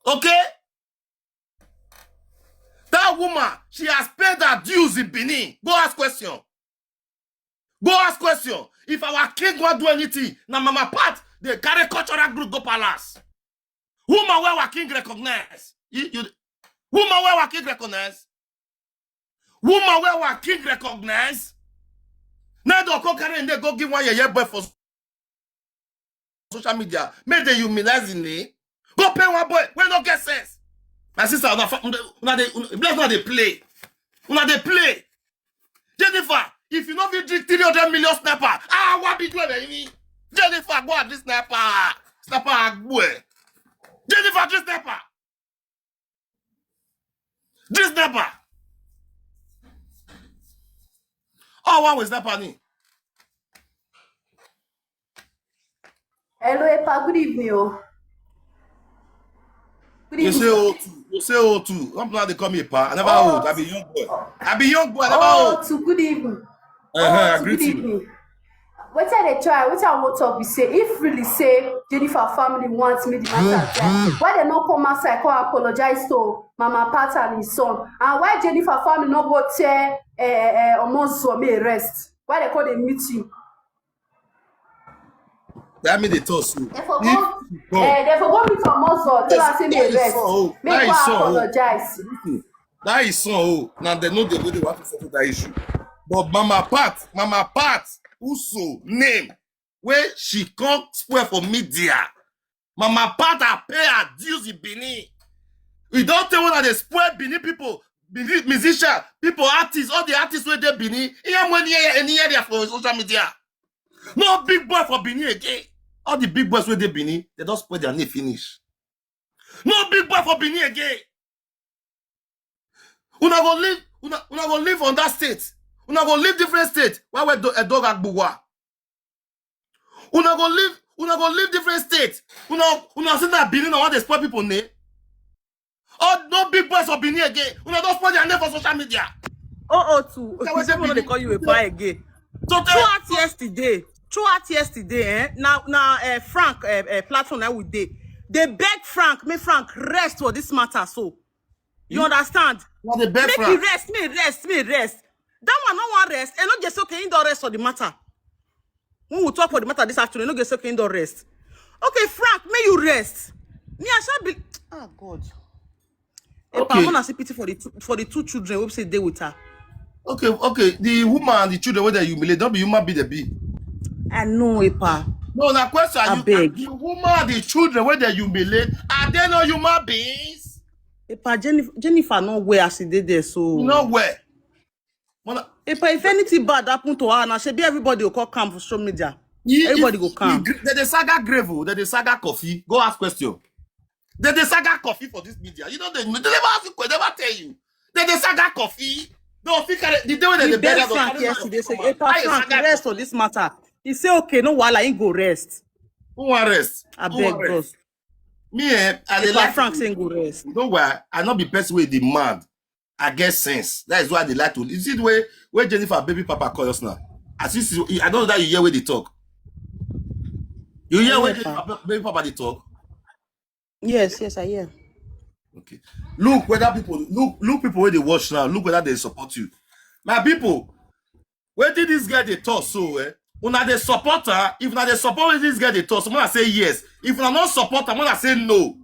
Okay? That woman, she has paid her dues in Benin. Go ask question. Go ask question. If our king want do anything, now Mama Pat, they carry cultural group go palace. Woman where our king recognize. You, you, woman where our king recognize. Woman where our king recognize. Now they go carry and they go give one year boy for social media. Make they humilize in me. Go pay one boy. We don't get sense. My sister, una, fa- una, una dey, una, bless una dey play. Una dey play. Jennifer, if you no fit drink three hundred million sniper, ah, what be doing me? Jennifer, go at this sniper. Sniper, boy. Jennifer, this sniper. This sniper. Oh, one with sniper ni. Hello, Epa. Good evening. Oh. Good You evening. Say oh two. You say oh two. Don't now they call me a pa. I never Oh, old. I be young boy. I be young boy. I never Oh, old. to good evening. Uh-huh, I Oh, to greet good you. Evening. Wetin I dey try, wetin I wan talk be say, if really say Jennifer family want me the matter die, why they no come outside come apologize to Mama Pat and his son? And why Jennifer family no go tell uh, uh, Omozo make he rest? Why they call they meet you? That mean they toss you. They for If go, you go, uh, they for go meet Omozo, tell her say make that he is rest, so old. make That he is go so old. Apologize. That is so old. Now they know the way they want to settle that issue. But Mama Pat, Mama Pat, Uso name, where she can't spoil for media. Mama Pat, I pay her dues in Benin. We don't tell when they spoil Benin people, Benin musician, people, artists, all the artists where they Benin. Yeah, when year any area for social media. No big boy for Benin again. All the big boys where they Benin, they don't spoil their name finish. No big boy for Benin again. Una go live, una, una go live on that state. Una go live different state. Why we do a dog agbuwa? Una go live, una go live different state. Una, una see that Benin, una want to spoil people name. Oh, no big boys for Benin again. Una don't spoil their name for social media. Oh, oh, two. That was Someone a they call you a pa again. So tell Throughout yesterday, throughout yesterday, eh? Now, now, uh, Frank, uh, uh, platform now with day. They beg Frank, make Frank rest for this matter. So you understand? Now they beg Make me Frank. Rest, me rest, me rest. That one no one rest. And not just okay, he don't rest for the matter. When we talk for the matter this afternoon, no get okay, he don't rest. Okay, Frank, may you rest. Me, I shall be. Oh God. Epa, Okay. Mona see pity for the two, for the two children. We say they with her. Okay, okay. The woman and the children where they humiliate, don't be human be the be. I know, Epa. No, that question. I You, beg. The woman and the children where they humiliate, are they not human beings? Epa, Jennifer, Jennifer not where as she did there, so No where. Mona, Epa, if anything bad happen to her, now she be everybody will call come for social media. He- Everybody he- go come. he gr- They the saga grave, oh, they the saga coffee. Go ask question. They the saga coffee for this media. You know they, they never ask you, they never tell you. They the saga coffee. They will still carry the day when they We the beg burial. Frank yesterday. Say, Epa, Frank, rest for this matter. He say, okay, no wahala, he go rest. Who want rest? I Who beg want rest? Bros. Me, eh, I dey Epa, like Frank say he go rest. You know why? I not be person with demand. I get sense. That is why they like to. You see the way where Jennifer baby papa call us now. As you see, I don't know that you hear where they talk. You hear where Yes, sir. Jennifer baby papa they talk. Yes, yes, I hear. Okay. Look whether people look look people where they watch now. Look whether they support you. My people, where did this girl they talk so? Eh? Una they support her. If una they support where this girl they talk, so I say yes. If una not support her, I say no.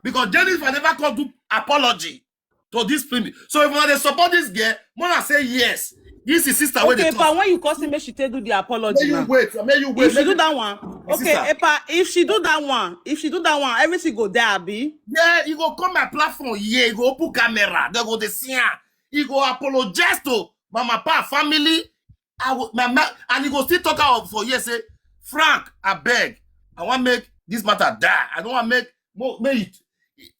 Because Jennifer never come do apology to this film. So if una they support this girl, I say yes. This is sister wey dey Okay, but talk. When you come say make she take do the apology Make you now. Wait, make you wait. If she Make do you, that one, my okay, sister. Epa, if she do that one, if she do that one, everything go there, abi? Yeah, you go come my platform here, you go open camera, they go dey see am. You go apologize to Mama Pat family. I will, my, my, and you go still talk out for here say, "Frank, I beg, I want make this matter die. I don't want make mo make it."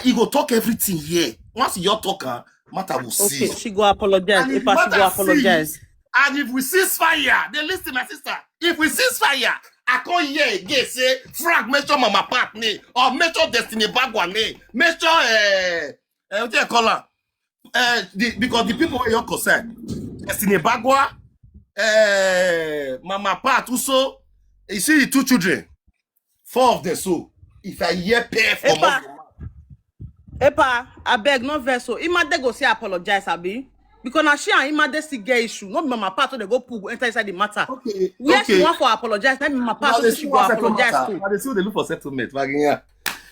You go talk everything here. Once you talk, am, matter will Okay, cease. She go apologize. And if Epa, she go matter apologize. Cease, and if we cease fire, they listen, my sister. If we cease fire, I come here again say, "Frank, mention Mama Pat name, or mention Destiny Bagwa name, mention uh, uh, what do you call her?" Uh, the, because the people wey you concern, Destiny Bagwa, uh, Mama Pat Uso, you see the two children, four of them. So if I hear pair from Epa, Epa, I beg, no vex. So Imade go say apologize, abi? Because now she and Imade still get issue. No be Mama Pat wey they go pull enter inside the matter. Okay, Where she okay. Want for apologize, let me Mama Pat Now they say see she go one second apologize matter. To. Now they see they look for settlement. Like, yeah.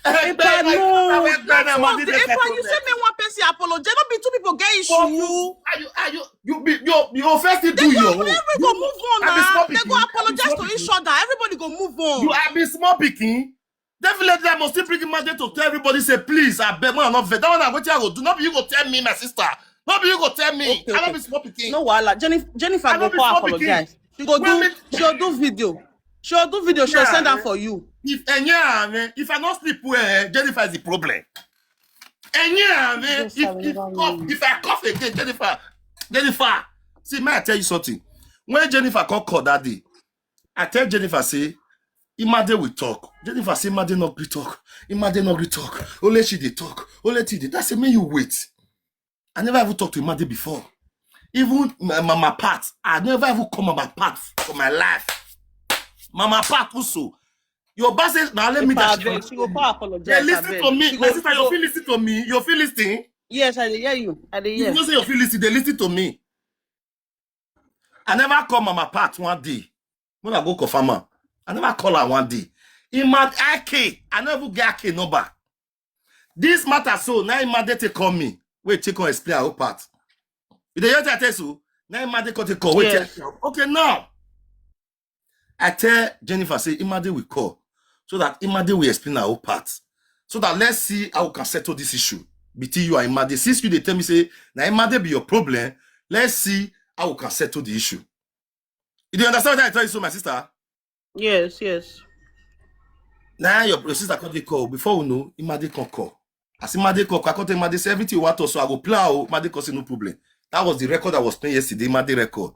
Epa, no. That's not the Epa. You say me one person apologize. Not be two people get issue. Are you, are you, you be, you, you first do They go, your own. Everybody go move on I be now. small They go pikin. I be apologize small to pikin. Each other. Everybody go move on. You are be small pikin. Definitely, I must still bring Imade to tell everybody say, "Please, I beg, man, not vet." That one, I'm going to go do. Not be you go tell me, my sister. Not be you go tell me. Okay, I don't okay. Be small pikin. No wahala. Jennifer, Jennifer I go no be come small pikin. Apologize. She go Well, do. me- She'll do video. She'll do video. She'll Yeah, send that eh. For you. If eh, yeah, man, if I not sleep well, eh, Jennifer is the problem. And yeah, man, Just if, have if, another cough, minute. If I cough again, Jennifer, Jennifer, see, may I tell you something? When Jennifer come call that day, I tell Jennifer, say, "Imade will talk." Jennifer say, "Imade not be talk. Imade not be talk. Only she dey talk. Only she dey." I say, "May you wait." I never even talked to Imade before. Even my, Mama Pat, I never even come Mama Pat for my life. Mama Pat also. Your boss says, "Now let me Epa, just." Abeg, she go come apologize. They listen Abeg. To me. She My go- sister, she you go- feel listen to me. You feel listen. Yes, I dey hear you. I dey You hear. Know say you feel listen. They listen to me. I never call Mama Pat one day. When I go confirm her, I never call her one day. In my I K, I never get I K number. This matter so now Imade take call me. Wait, take on explain her own part. You dey hear what I tell you? Now Imade come take call. Wait, Yes. Tell her. Okay, now I tell Jennifer say Imade will call so that Imade will explain her own part. So that let's see how we can settle this issue between you and Imade. Since you dey tell me say now Imade be your problem, let's see how we can settle the issue. You dey understand what I tell you so, my sister? Yes, yes. Now your, your sister come dey call. Before we know, Imade come call. As Imade come, I come tell Imade say everything you want us, so I go play. Oh, Imade come say no problem. That was the record I was playing yesterday, Imade record.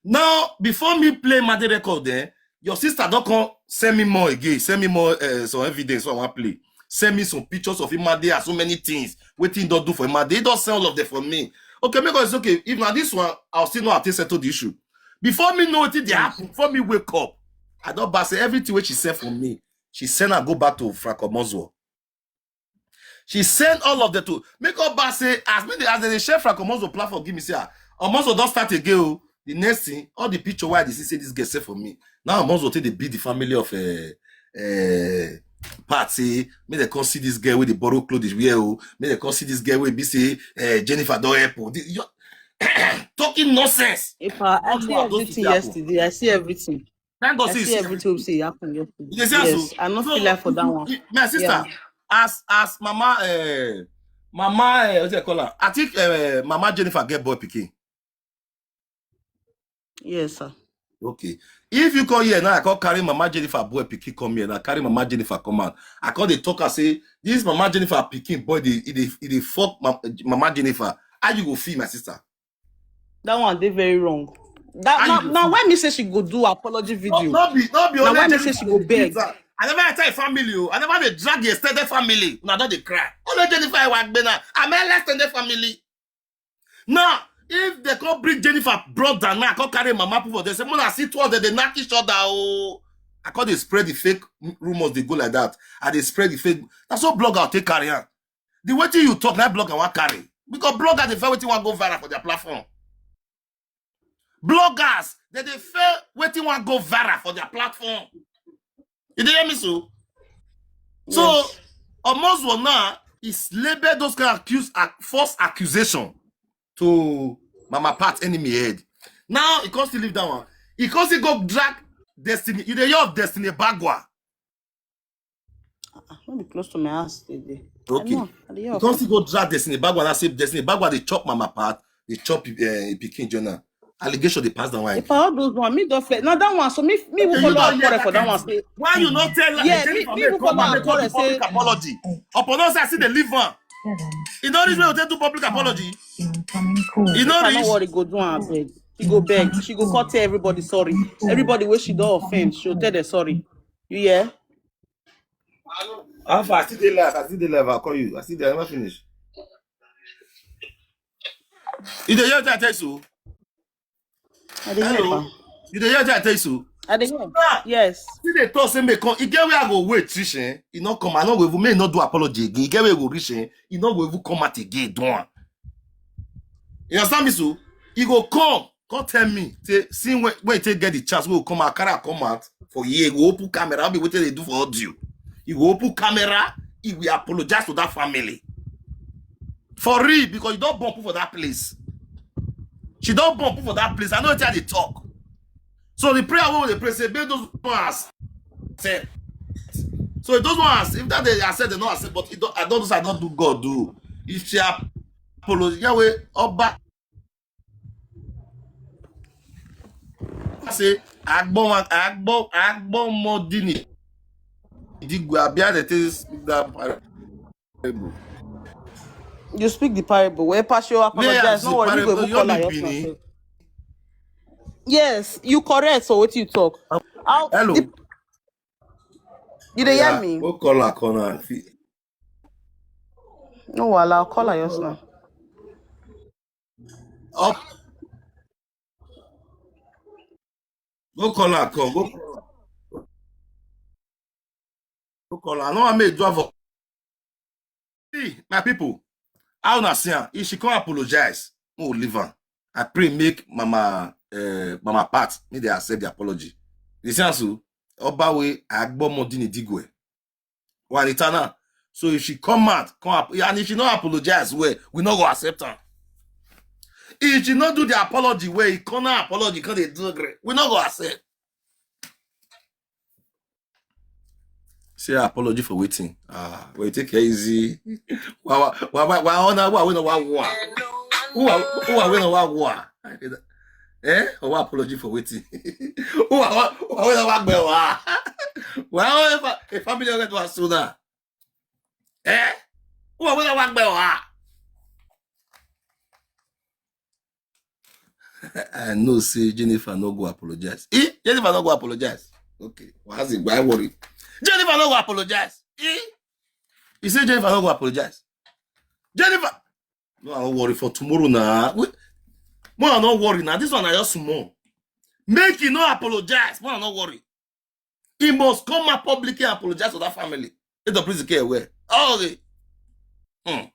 Now, before me play Imade record, then your sister don't come send me more again, send me more uh, some evidence so I want play. Send me some pictures of Imade and so many things. What he don't do for Imade, he don't send all of them for me. Okay, make us okay. If not this one, I'll still know how to settle the issue. Before me know what they happen, before me wake up, I don't pass everything what she sent for me. She send and go back to Frank Omozo. She sent all of them to make up back say as me as they share Frank Omozo platform give me say ah, Omozo don't start again. Oh. The next thing, all the picture why they see say this girl sent for me. Now Omozo take they beat the family of uh, uh, Pat say make they come see this girl with the borrow clothes wear. Oh, make they come see this girl with be say uh, Jennifer don't help. Oh. This, you're talking nonsense. Epa, I Don't see know how those everything things happen. Yesterday. I see everything. Thank God I say you see see everything we say happen yesterday. You dey see am Yes, so? I not So, feel like for that you- one. you- my sister, Yeah. as as mama, uh, mama, uh, what you call her? I think uh, Mama Jennifer get boy pikin. Yes, sir. Okay. If you come here now, I come carry Mama Jennifer boy pikin come here. Now carry Mama Jennifer come out. I come dey talk and say this Mama Jennifer pikin boy dey e dey e dey fuck ma, Mama Jennifer. How you go feel, my sister? That one dey very wrong. That How now, you go now feel? When me say she go do apology No, video. No be no be Now only when me Jennifer say she go dey beat beg. Her. I never enter a family. Oh. I never dey drag the extended family. Una don dey cry. Only Jennifer Iwagbena. I'm an extended family. Now, if they come bring Jennifer brother now, come carry Mama put for them. Say, "Mona, see two of them, they knock each other." Oh, I come dey spread the fake rumors. They go like that. And they spread the fake. That's what blogger take carry on. The way thing you talk, that blogger want carry. Because blogger, they feel wetin want go viral for their platform. Bloggers, they they feel wetin want go viral for their platform. You dey hear me so? So, Yes. Omozo now is label those kind of accuse, ac- false accusation to Mama Pat enemy head. Now he can't still leave that one. He can't still go drag Destiny. You dey hear of Destiny Bagwa? Ah, no be close to my house today. Okay. You can't still go drag Destiny Bagwa and say Destiny Bagwa dey chop mama part, dey chop uh, pikin journal. Allegation dey pass that one. If all those one, me don't feel. Now that one, so me me will follow up quarrel for that one. Say, why you not tell? Yeah, me, me will follow up quarrel. Say public apology. Upon us, I see the live one. You know this way we take do public apology. You know this. Worry, go do am beg. She go beg. She go call tell everybody sorry. Everybody wey she don offend, she'll tell them sorry. You hear? How far? I still dey live. I still dey live. I call you. I still dey. I never finish. You dey hear what I tell you? I dey hear. Hello. You dey hear what I tell you? I dey hear. Yes. See the talk say make come. E get where I go wait reach eh. E no come. I no go even make e no do apology again. E get where e go reach eh. E no go even come out again. Do am. You understand me so? E go come. Come tell me. Say, see when, when e take get the chance, we go come out, carry am come out for here. E go open camera. I'll be waiting they do for audio. E go open camera. E will apologize to that family. For real, because you don't bump for that place. She don't bump for that place. I know what they talk. So the prayer we dey pray say, make those ones accept. So if those ones, if that they accept, they not accept. But it don't, I don't, I don't do God do. If she apologize, Yahweh, Oba. I say, Agbo, Agbo, Agbo Modini. Digwe, Abia, they take speak that parable. You speak the parable. Where Pastor apologize, no worry, you go call her yourself. Yes, you correct. So what you talk? How, hello. The, you dey hear me? Go call her, call her. No, well, I'll call her yourself. Up. Go call her, call. Go call her. Go call her. I know I made job for. See, my people, how na see am? If she come apologize, we will leave am. I pray make Mama, uh, Mama Pat, make they accept the apology. You see am so? Oba we Agbo Modini Digwe. Wanitana. So if she come out, come up, and if she no apologize well, we no go accept her. If she no do the apology where he come out apology, can they do great? We no go accept. Say apology for waiting. Ah, we take it easy. Wow, wow, wow, wow, wow, wow, wow, wow. Who are, who are we now? Wow, wow. Eh? Oh, apology for waiting. Who are, who are we now? Wow, wow. Well, if a, a family already was sooner. Eh? Who are we now? Wow, wow. I know say Jennifer no go apologize. Eh? Jennifer no go apologize. Okay. Why is it? Why worry? Jennifer no go apologize. Eh? You say Jennifer no go apologize. Jennifer, no, I don't worry for tomorrow now. Wait. More I don't worry now. This one I just small. Make you no apologize. More I don't worry. He must come out publicly and apologize to that family. Let the police care where. Oh, okay. Hmm.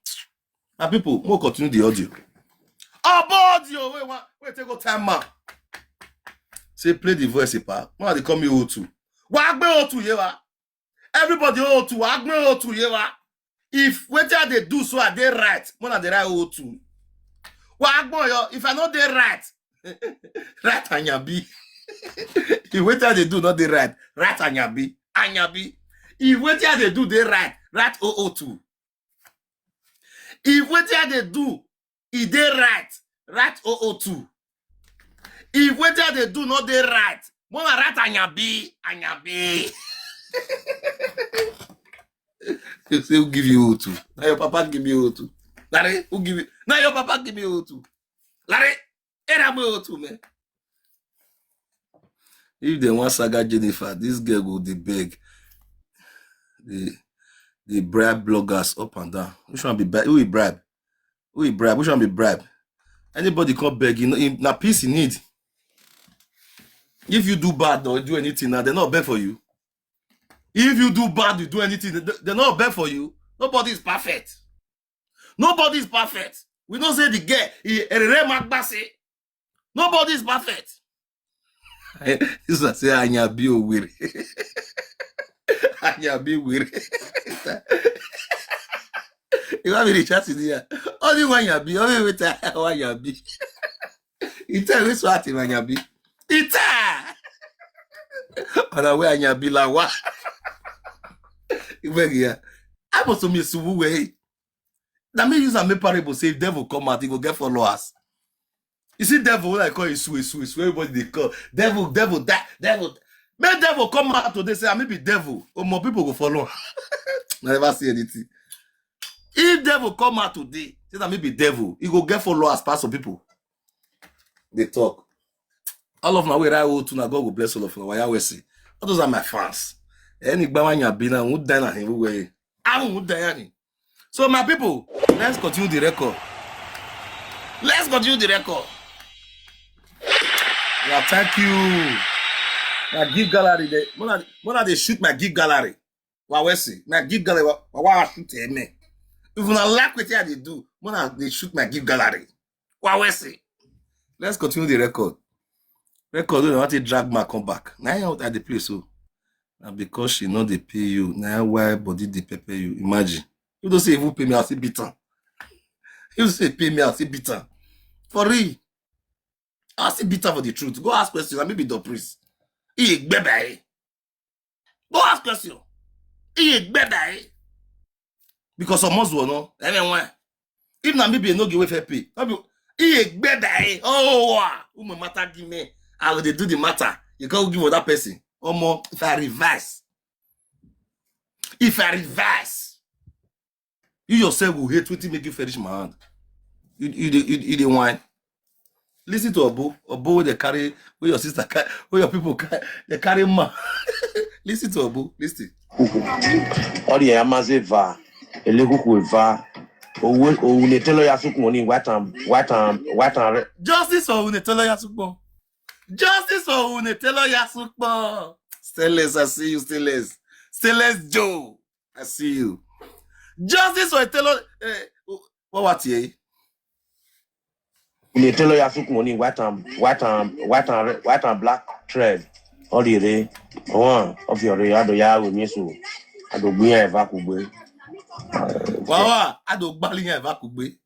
My people, more continue the audio. About audio. Wait, wait, wait, take your time, man. Say play the voice, pa. Why they call me O two? Why I O two, yeah? Everybody O two, I O two, yeah. If wetin I dey do so I dey right, more na dey right O two. Why I yo? If I no dey right, right Anyabi. If wetin I dey do not dey right, right Anyabi, Anyabi. If wetin I dey do dey right, right O O two. If wetin I dey do e dey right, right O O two. If wetin I dey do no dey right, more na right Anyabi, Anyabi. You say who give you O two? Now your papa give you O two. Larry, who give you? Now your papa give you O two. Larry, era me O two, man. If they want saga Jennifer, this girl go dey beg. They, they bribe bloggers up and down. Which one be bribe? Who will bribe? Who will bribe? Which one be bribe? Anybody come beg, you know, na peace you need. If you do bad or do anything now, they not beg for you. If you do bad, you do anything, they, they not beg for you. Nobody is perfect. Nobody is perfect. We don't say the girl, he, he, he, Nobody is perfect. This one say Anyabi Owere. Anyabi Owere. You want me to chat in here? Only one Yabi, only with one Yabi. Ite we so ati manyabi. Ite. Ona we anyabi la wa. Iwe ya. Abo so mi subu we. Na me use am make parable say if devil come out, he go get followers. You see devil wey I call Isu, Isu, Isu, everybody dey call. Devil, devil, that, devil. Make devil come out today, say, "I may be devil." Oh, more people go follow. I never see anything. If devil come out today, say, "I may be devil," he go get followers, pass some people. They talk. All of my way, I will too, now God will bless all of you. Why I will see. All those are my fans. Any Gbawanya Bina, who die na him, who way. I won't die any. So, my people, let's continue the record. Let's continue the record. Yeah, thank you. Now, give gallery. The, when I, when I they shoot my give gallery. Wa we see. My give gallery. Wa, wa, wa shoot him. If you not like what I dey do, when I they shoot my give gallery. Wa we see. Let's continue the record. Record, you know, what a drag my come back. Now, I want at the place, so. And because she know they pay you, now why body they pepper you? Imagine. You don't say, "If you pay me, I'll see bitter." You say, "Pay me, I'll see bitter." For real. I'll see bitter for the truth. Go ask questions. I may be the priest. He gbebe. Go ask question. He gbebe. Because some must no. Anyway. If na me be no give way fair pay. No be he gbebe. Oh, wow. Who my matter give me? I will dey do the matter. You can't give other person. Omo, if I revise. If I revise. You yourself will hate wetin make you finish my hand. You, you, dey- you, you dey whine. Listen to Obo. Obo wey dey carry, wey your sister carry, wey your people carry, they carry man. Listen to Obo. Listen. Ọ dị ya mazi va, elekuku va. Owe, owu na-etelo ya sukwu money, white and, white and, white and red. Justice for Unetelo Yasukpo. Justice for Unetelo Yasukpo. Stainless, I see you, Stainless. Stainless Joe, I see you. Justice for Etelo. Eh, what, what here? Unetelo ya sukwu money, white and, white and, white and, red, white and black thread. All the ray. One of your ray, ado ya we misu. Ado gbiya eva kugbe. Wawa, ado gbali ya eva kugbe.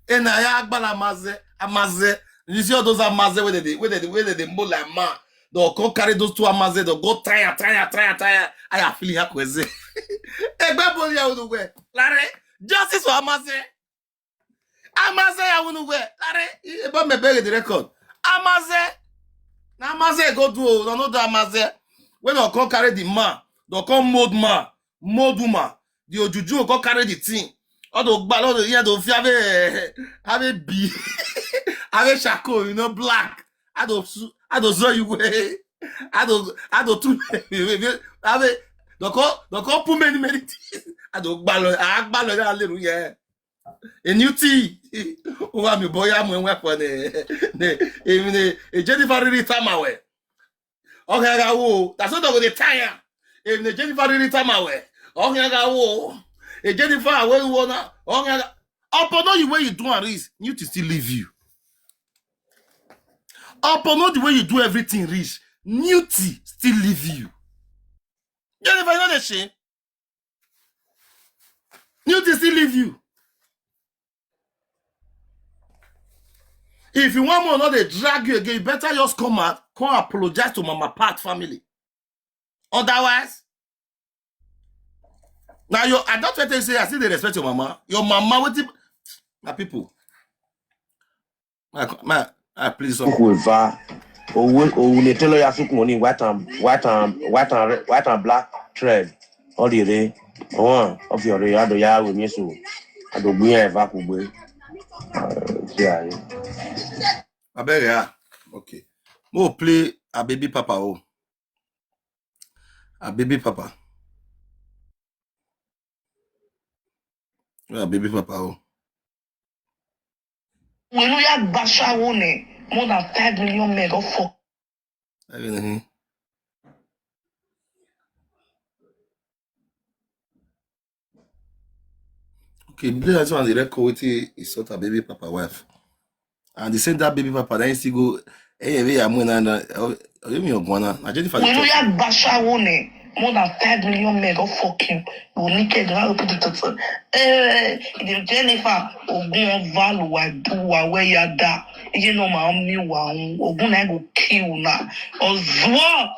E na ya agbala amaze, amaze. You see all those amaze where they, where they, where they, they mold like man. They'll come carry those two amaze, they'll go tire, tire, tire, tire. I am feeling hakweze. Egbe boli ya udugwe. Lare, justice for amaze. Amaze ya udugwe. Lare, eba me beg the record. Amaze. Na amaze go do, no, no, the amaze. When they'll come carry the man, they'll come mold man, mold woman. The ojuju go carry the thing. All the gbal, all the, yeah, the fi have a, have a be, have a charcoal, you know, black. I don't su-, I don't show you way. I don't, I don't too, have a, don't call, don't call put many, many things. I don't gbal, I gbal, hallelujah. A new tea. Who am boy, I'm when weapon. Even a Jennifer really time away. Okay, I got wo. That's what I'm gonna tire. If the Jennifer really time away. Okay, I got wo. A Jennifer away wanna. Okay, I got, upon all you where you do and reach, new to still leave you. Upon all the way you do everything reach, new to still leave you. Jennifer, you know the shame. New to still leave you. If you want more, not they drag you again, you better just come out, come apologize to Mama Pat family. Otherwise, now you, I don't want to say I still dey respect your mama. Your mama, what if, my people? My, my, I please. Kuku va. Owe, owu na-etelo ya sukwu money, white and, white and, white and, re-, white and black thread. All the ray. One of your ray, ado ya we misu. Ado gbiya eva kugbe. Uh, yeah, yeah. I beg ya. Okay. Mo play a baby papa, oh. A baby papa. A baby papa, oh. Wenu ya gbashawo ne, more than five million men don fuck. I mean, eh. Okay, this one the record with his sort of baby papa wife. And they send that baby papa, then he still go, "Hey, hey, I'm gonna, oh, oh, you mean you're gonna, I just Wenu ya gbashawo ne, More than five million men don fuck you. You naked, you no open the toto. Eh, the Jennifer, ogun ọba lo wa du wa we ya da. Iye no ma mi wa un. Ogun na go kill na. Ozuo.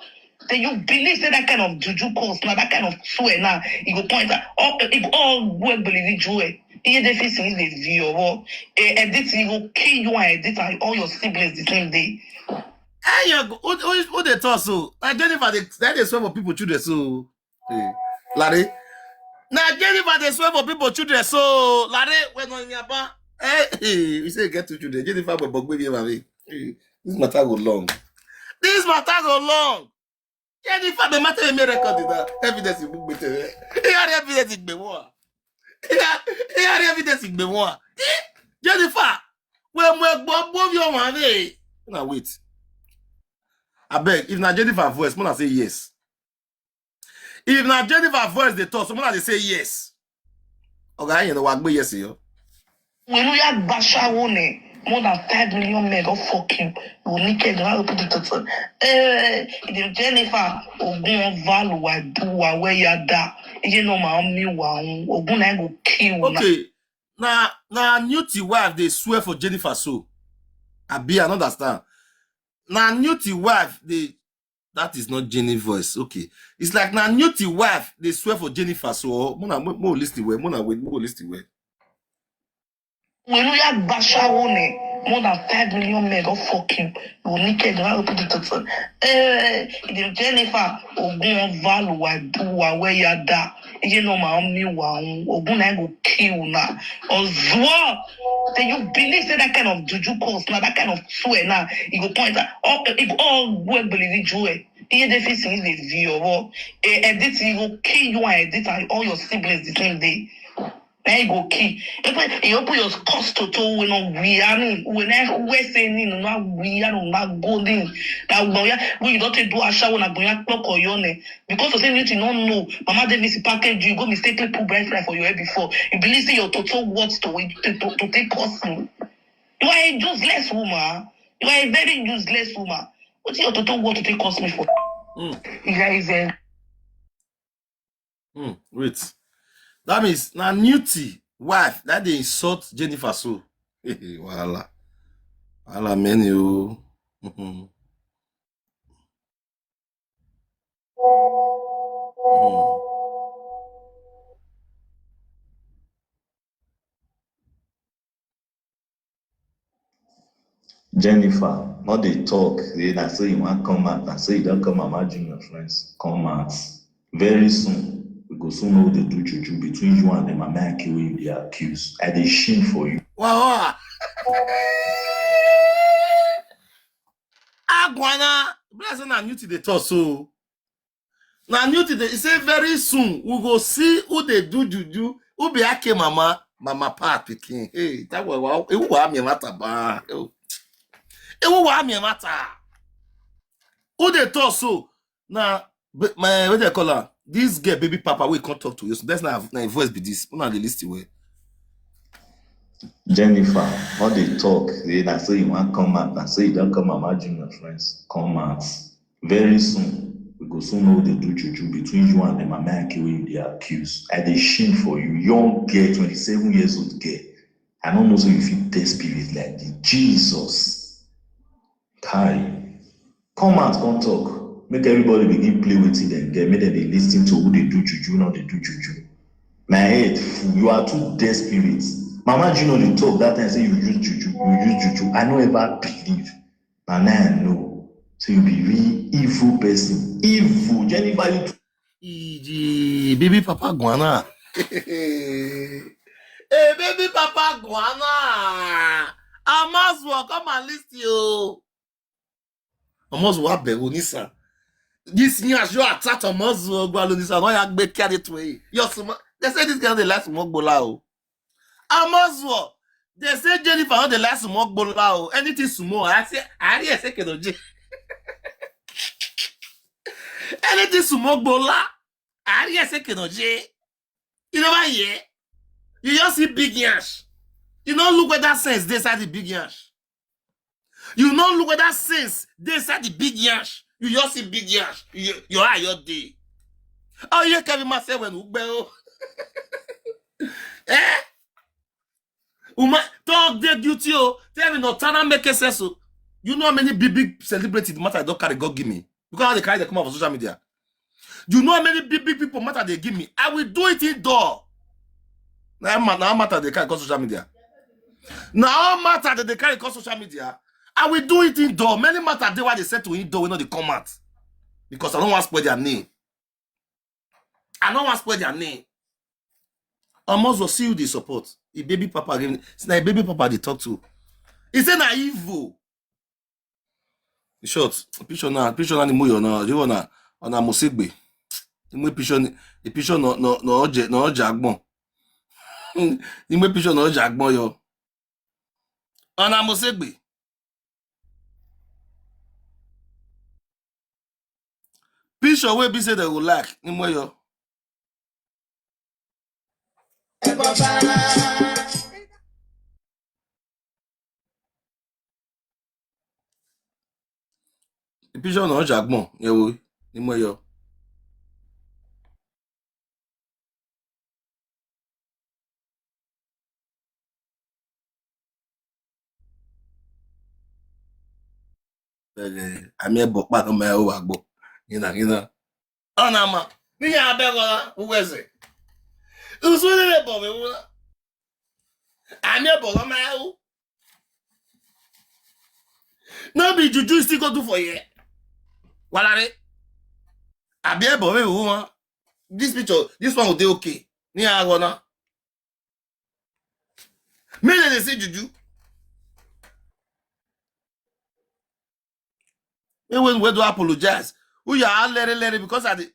Then you believe say that kind of juju curse now, that kind of swear now, you go point out, oh, if all work believe you, eh, you dey facing the view or, eh, edit, you go kill you and edit and all your siblings the same day. Hey, you go, who, who, who dey talk so? Na Jennifer dey, na dey swear for people children so. Hey, Larry. Na Jennifer dey swear for people children so. Larry, when on your ba, hey, hey, you say get two children. Jennifer, but but baby, mommy. Hey, this matter go long. This matter go long. Jennifer, the matter wey me record is that evidence in book better. Here evidence in Bemoa. Here evidence in Bemoa. Jennifer, when we go above your one, eh? Now wait. I beg, if na Jennifer voice, mona say yes. If na Jennifer voice dey talk, so mona dey say yes. Okay, you know what? Yes, yo. When we are bashawo ne, more than five million men don fuck you. You naked, you no open the toto. Eh, the Jennifer, ogun ọba lo wa du wa we ya da. Iye no ma mi wa un. Ogun na go kill na. Okay, na na Newty wife dey swear for Jennifer so. Abi, I no understand. Na Newty wife dey, that is not Jenny voice. Okay, it's like na Newty wife dey swear for Jennifer so. Mona, mo, mo listen well. Mona, wait, mo listen well. When we are bashawo ne, more than five million men don fuck you. You naked, you no open the toto. Eh, the Jennifer, ogun ọba lo wa du wa we ya da. Iye no ma mi wa un. Ogun na go kill na. Ozuo. Then you believe say that kind of juju curse now, that kind of swear now, you go point out, oh, if all work believe you, eh, you dey facing the view or, eh, edit, you go kill you and edit and all your siblings the same day. Then you go kill. If you open your cost to to we no we are no we na we say ni no we are no na golden. That we ya we don't do a shower na we ya poko your name because of say you no know. Mama dey miss package you go mistakenly put bright light for your head before. You believe say your toto worth to to to, to take cost me. You are a useless woman. You are a very useless woman. What your toto worth to take cost me for? Mm. You guys, eh, Hmm, wait. That means na Newty wife that dey insult Jennifer so. Wahala. Wahala many o. Mhm. Mhm. Jennifer, no dey talk say na so you wan come out, na so you don come out, imagine your friends come out. Very soon, we go soon know who dey do juju between you and the mama Ake wey you dey accuse. I dey shame for you. Wow. Agwana, brother say na Newty dey talk so. Na Newty dey say very soon we go see who dey do juju, who be Ake mama, mama part pikin. Hey, that boy, wow, ewu wa mi matter ba. Ewu wa mi matter. Who dey talk so? Na b- my, what they call her? This girl, baby papa, we can't talk to you. So that's not na im voice be this. Una dey listen well. Jennifer, no dey talk say na so you wan come out, na so you don come out, imagine your friends come out. Very soon, we go soon know who dey do juju between you and the mama Ake wey you dey accuse. I dey shame for you, young girl, twenty-seven years old girl. I no know say you fit test spirit like this. Jesus. Kai. Come out, come talk. Make everybody begin play wetin dem get. Make dem dey listen to who dey do juju, no dey do juju. My head full. You are too desperate. Mama Juno dey talk that time say you use juju, you use juju. I no ever believe. Na now I know. So you be real evil person. Evil. Jennifer, you too Iji, baby papa guana. Hey, baby papa guana. Amazua, come and listen you. Amazua Beronisa. This year, you attack Amazua Gualonisa. No, you make carry it away. Your suma. They say this girl dey like smoke bola o. Amazua. They say Jennifer no dey like smoke bola o. Anything small, I say I hear say kenoje. Anything smoke bola, I hear say kenoje. You never hear? You just see big yash. You no look whether sense dey inside the big yash. You no look whether sense dey inside the big yash. You just see big yash. You, your eye your day. Oh, yeah, Kevin Marcel when Ugbe. Eh? Uma, talk the duty, oh. Tell me, no, Tana make sense, oh. You know how many big, big celebrity the matter I don't carry, God give me. Because how they carry they come out for social media. You know how many big, big people matter they give me. I will do it indoor. Now, ma-, now matter they carry across social media. Now matter that they carry across social media. I will do it indoor. Many matter they why they said to indoor, we know they come out. Because I don't want to spoil their name. I don't want to spoil their name. Almost will see you the support. A baby papa again. It's not a baby papa they talk to. He said na evil. In short, picture na, picture na ni mo yo na, you wanna, on a Mosegbe. Imwe picture ni, the picture no, no, no, oje, no, oje agbon. Imwe picture no, oje agbon yo. On a Mosegbe. Picture wey be say they go like, ni mo yo. Picture no, oje agbon, ye wo, ni mo yo. Bele, ami ebo pa no me o wa gbo. Ina, ina. Ona ma, ni ya be go la, uweze. Usu ni le bo me wula. Ami ebo go me u. No be juju still go do for here. Walare. Abi ebo me wula. This picture, this one will dey okay. Ni a go na. Me dey see juju. Me when we do apologize. Who you are, Larry, Larry, because I dey,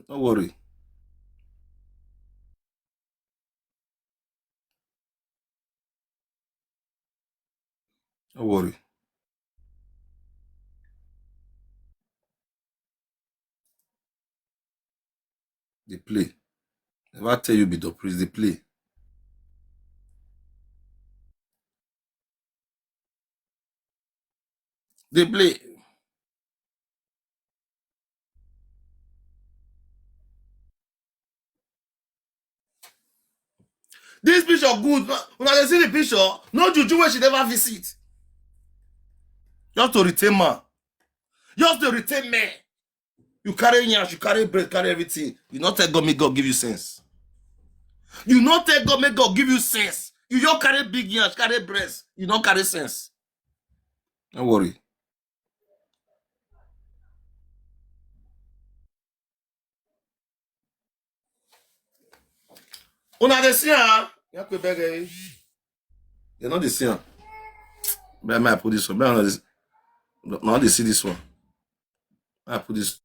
no worry. No worry. They play. Never tell you be the priest, they play. They play. This picture good. When I see the picture, no juju wey she never visit. Just to retain man. Just to retain man. You carry yansh, you carry bread, carry everything. You not tell God make God give you sense. You not tell God make God give you sense. You just carry big yansh, carry breast. You not carry sense. Don't worry. Una dey see am? Yakwe bege. They no dey see am. But I might put this one. But I no dey see, no, no, they see this one. I put this.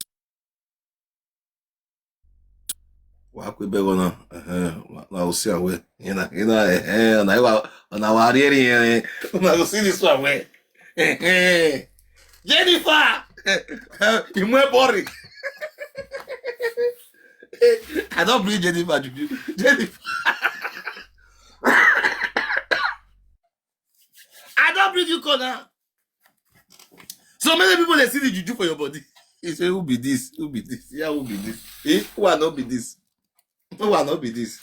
Wa kwe bego na. Eh, na o see away. Ina, ina, eh, na wa, na wa rieri, eh. Na o see this one way. Eh, eh. Jennifer! Imwe boring. I don't bring Jennifer juju. Jennifer. I don't bring you corner. So many people they see the juju for your body. He say, "Who be this? Who be this? Yeah, who be this? Eh? Who are not be this? Who are not be this?"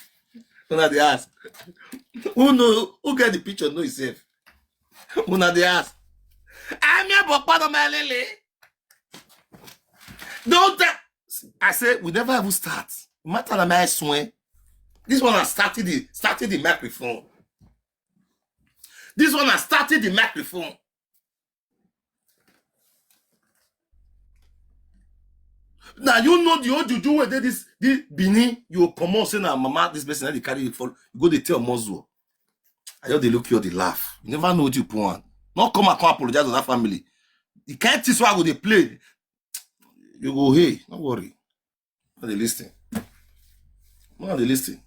Una dey ask. Who know? Who get the picture? Know himself. Una dey ask. I'm here, but part of my lele. Don't tell. I say we never even start. Matter na my swing. This one has started the, started the microphone. This one has started the microphone. Now you know the old juju wey dey this, this Benin, you come on say na mama, this person na dey carry it for, you go dey tell Mozuo. I just dey look you, dey laugh. You never know what you put on. Not come and come apologize to that family. The kind things wey I go dey play, you go, hey, no worry. No dey listen. No dey listen.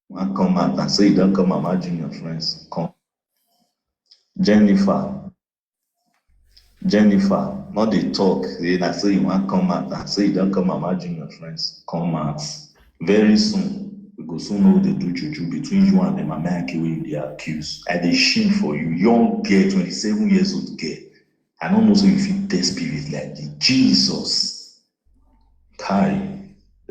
Wan come out and say you don come Mama Junior friends. Come. Jennifer. Jennifer, no dey talk. Say na say you wan come out and say you don come Mama Junior friends. Come out. Very soon, we go soon know the do juju between you and the Mama Aki wey you dey accuse. I dey shame for you, young girl, twenty-seven years old girl. I no know say you fit test spirit like this. Jesus. Kai.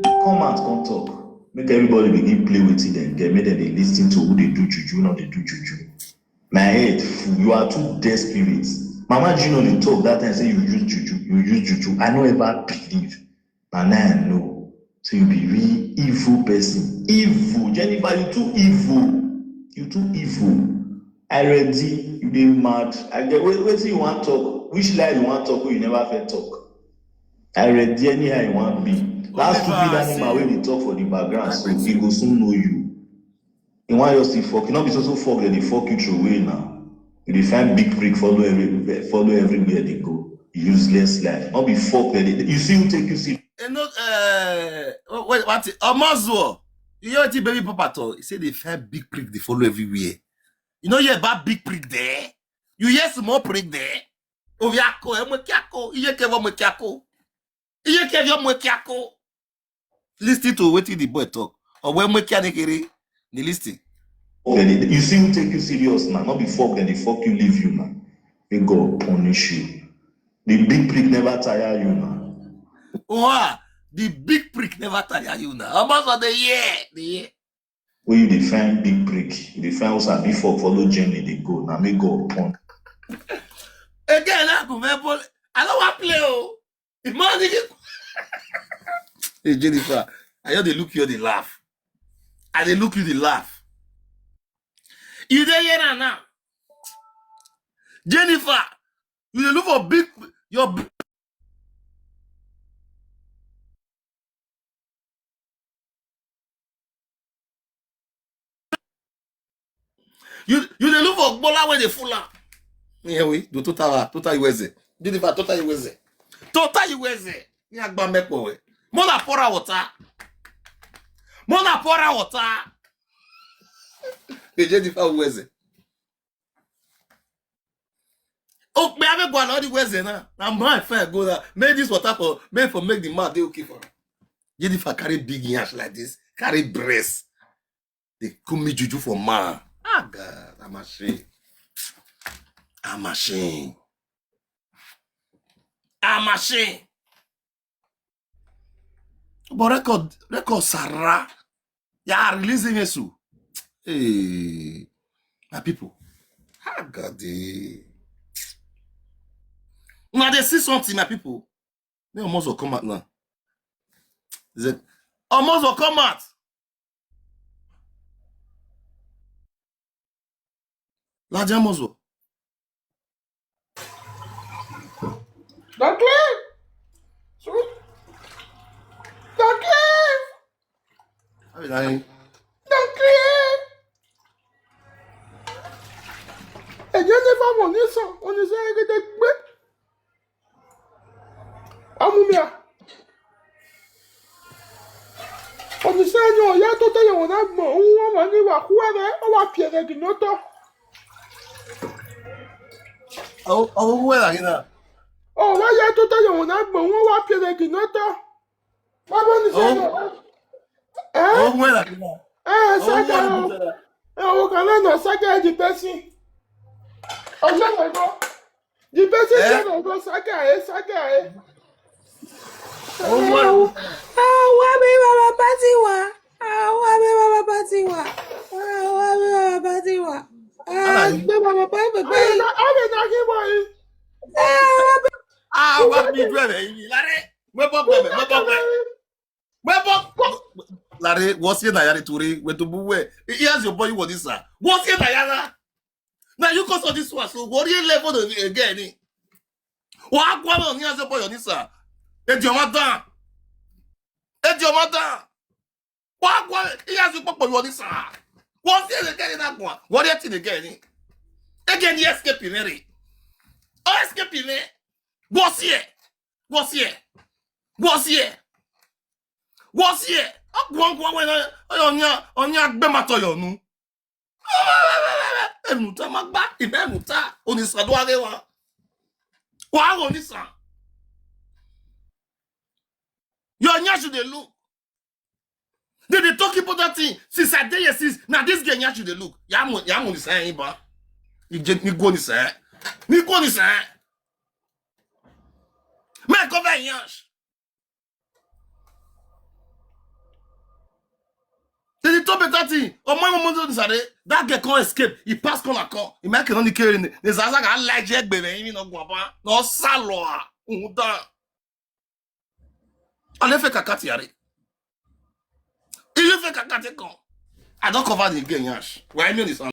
Come out, come talk. Make everybody begin play wetin dem get. Make dem dey listen to who dey do juju, no dey do juju. My head full. You are too desperate. Mama Gino dey talk that time say you use juju, you use juju. I no ever believe. Na now I know. So you be real evil person. Evil. Jennifer, you too evil. You too evil. I ready. You dey mad. I get wait, wetin you wan talk? Which lie you wan talk wey you never fit talk? I ready anyhow you wan be. That stupid animal wey dey talk for the background, so he go soon know you. He wan just dey fuck. You no be so so fuck dem dey fuck you throw away now. You dey find big prick follow every follow everywhere dey go. Useless life. No be fuck dem dey. You see who take you see. You know, uh, what what Omozuo? You hear what baby papa talk? He say dey find big prick dey follow everywhere. You know you hear about big prick there. You hear small prick there. Oviako, Emekiako, Iyekevo Mekiako. Iyekevo Mekiako. Listen to wetin the boy talk. Or when Mekianekere, they listen. Okay, you see who take you serious now. Not be fuck, then they fuck you, leave you now. May God punish you. The big prick never tire you now. Wow, the big prick never tire you now. How much are the year? The year. Wey you dey find big prick, you dey find who sabi fuck follow Jenny dey go. Na make God pun. Again, I go, man, but I don't want play. Oh, the money. Hey, Jennifer, I just dey look you, dey laugh. I dey look you, dey laugh. You dey here now, now. Jennifer, you dey look for big your big You you dey look for gbola wey dey full am. Yeah, we do total total iweze. Deliver total iweze. Total iweze. Ni agba mepo we. Mona pour water. Mona pour water. Eje di fa iweze. Okpe ave go all the ways there now. Na my friend go there. Make this water for make for make the man dey okay for. Jennifer carry big yansh like this, carry breast. They call me juju for man. Ah God, I'm ashamed. I'm ashamed. I'm ashamed. But record record Sarah. Yeah, release him so. Hey, my people. Ah God, eh. Now they see something, my people. They almost will come out now. They almost will come out. Large almost will. Don't clear. Sweet. Don't clear. How you lying? Don't clear. Eje ne fa mo ni so, oni se gede gbe. Amumia. Oni se ni oya to te yo na mo, won ma ni wa ku ere, o wa pie de ginoto. O o ku ere gina. O wa ya to te yo na mo, won wa pie de ginoto. Baba ni se. Eh? O ku ere gina. Eh, saga. Eh, o kan na saga di person. Ojo mo go. Di person say no go saga, eh, saga, eh. Awa be baba party wa. Awa be baba party wa. Awa be baba party wa. Ah, be baba party wa. Abe na ki boy. Awa be. Ah, wa bi dwe be yi lare. Mo bo gbe, mo bo gbe. Mo bo. Lare, what's your diary to read? Where to be where? Here's your boy, what is that? What's your diary? Now you cause all this one, so what do you level again? Wa gwa no ni aso boy ni sa. E di o ma dan. E di o ma dan. Wa gwa ni aso popo yo ni sa. What's your again in that one? What do you think again? Again, yes, escape in. Oh, escape in. What's here? What's here? What's here? What's here? Agwangwa when onya onya gbe mato yo nu. Enuta magba ibe enuta oni sadu age wa. Wa oni sa. Your nya should dey look. They dey talk about that thing since I dey here since. Now this girl nya should dey look. Ya mo ya mo ni sa yin ba. Ni je ni go ni sa. Ni go ni sa. Me cover yansh. They dey talk better thing. Omo, omo, omo, sorry. That girl can't escape. He pass corner, come. He make it on the carry. The Zaza got like Jack, baby. You know, guapa. No, Saloa. Unta. I left a kakati, yare. You left a kakati, come. I don't cover the game, yash. Why me this one?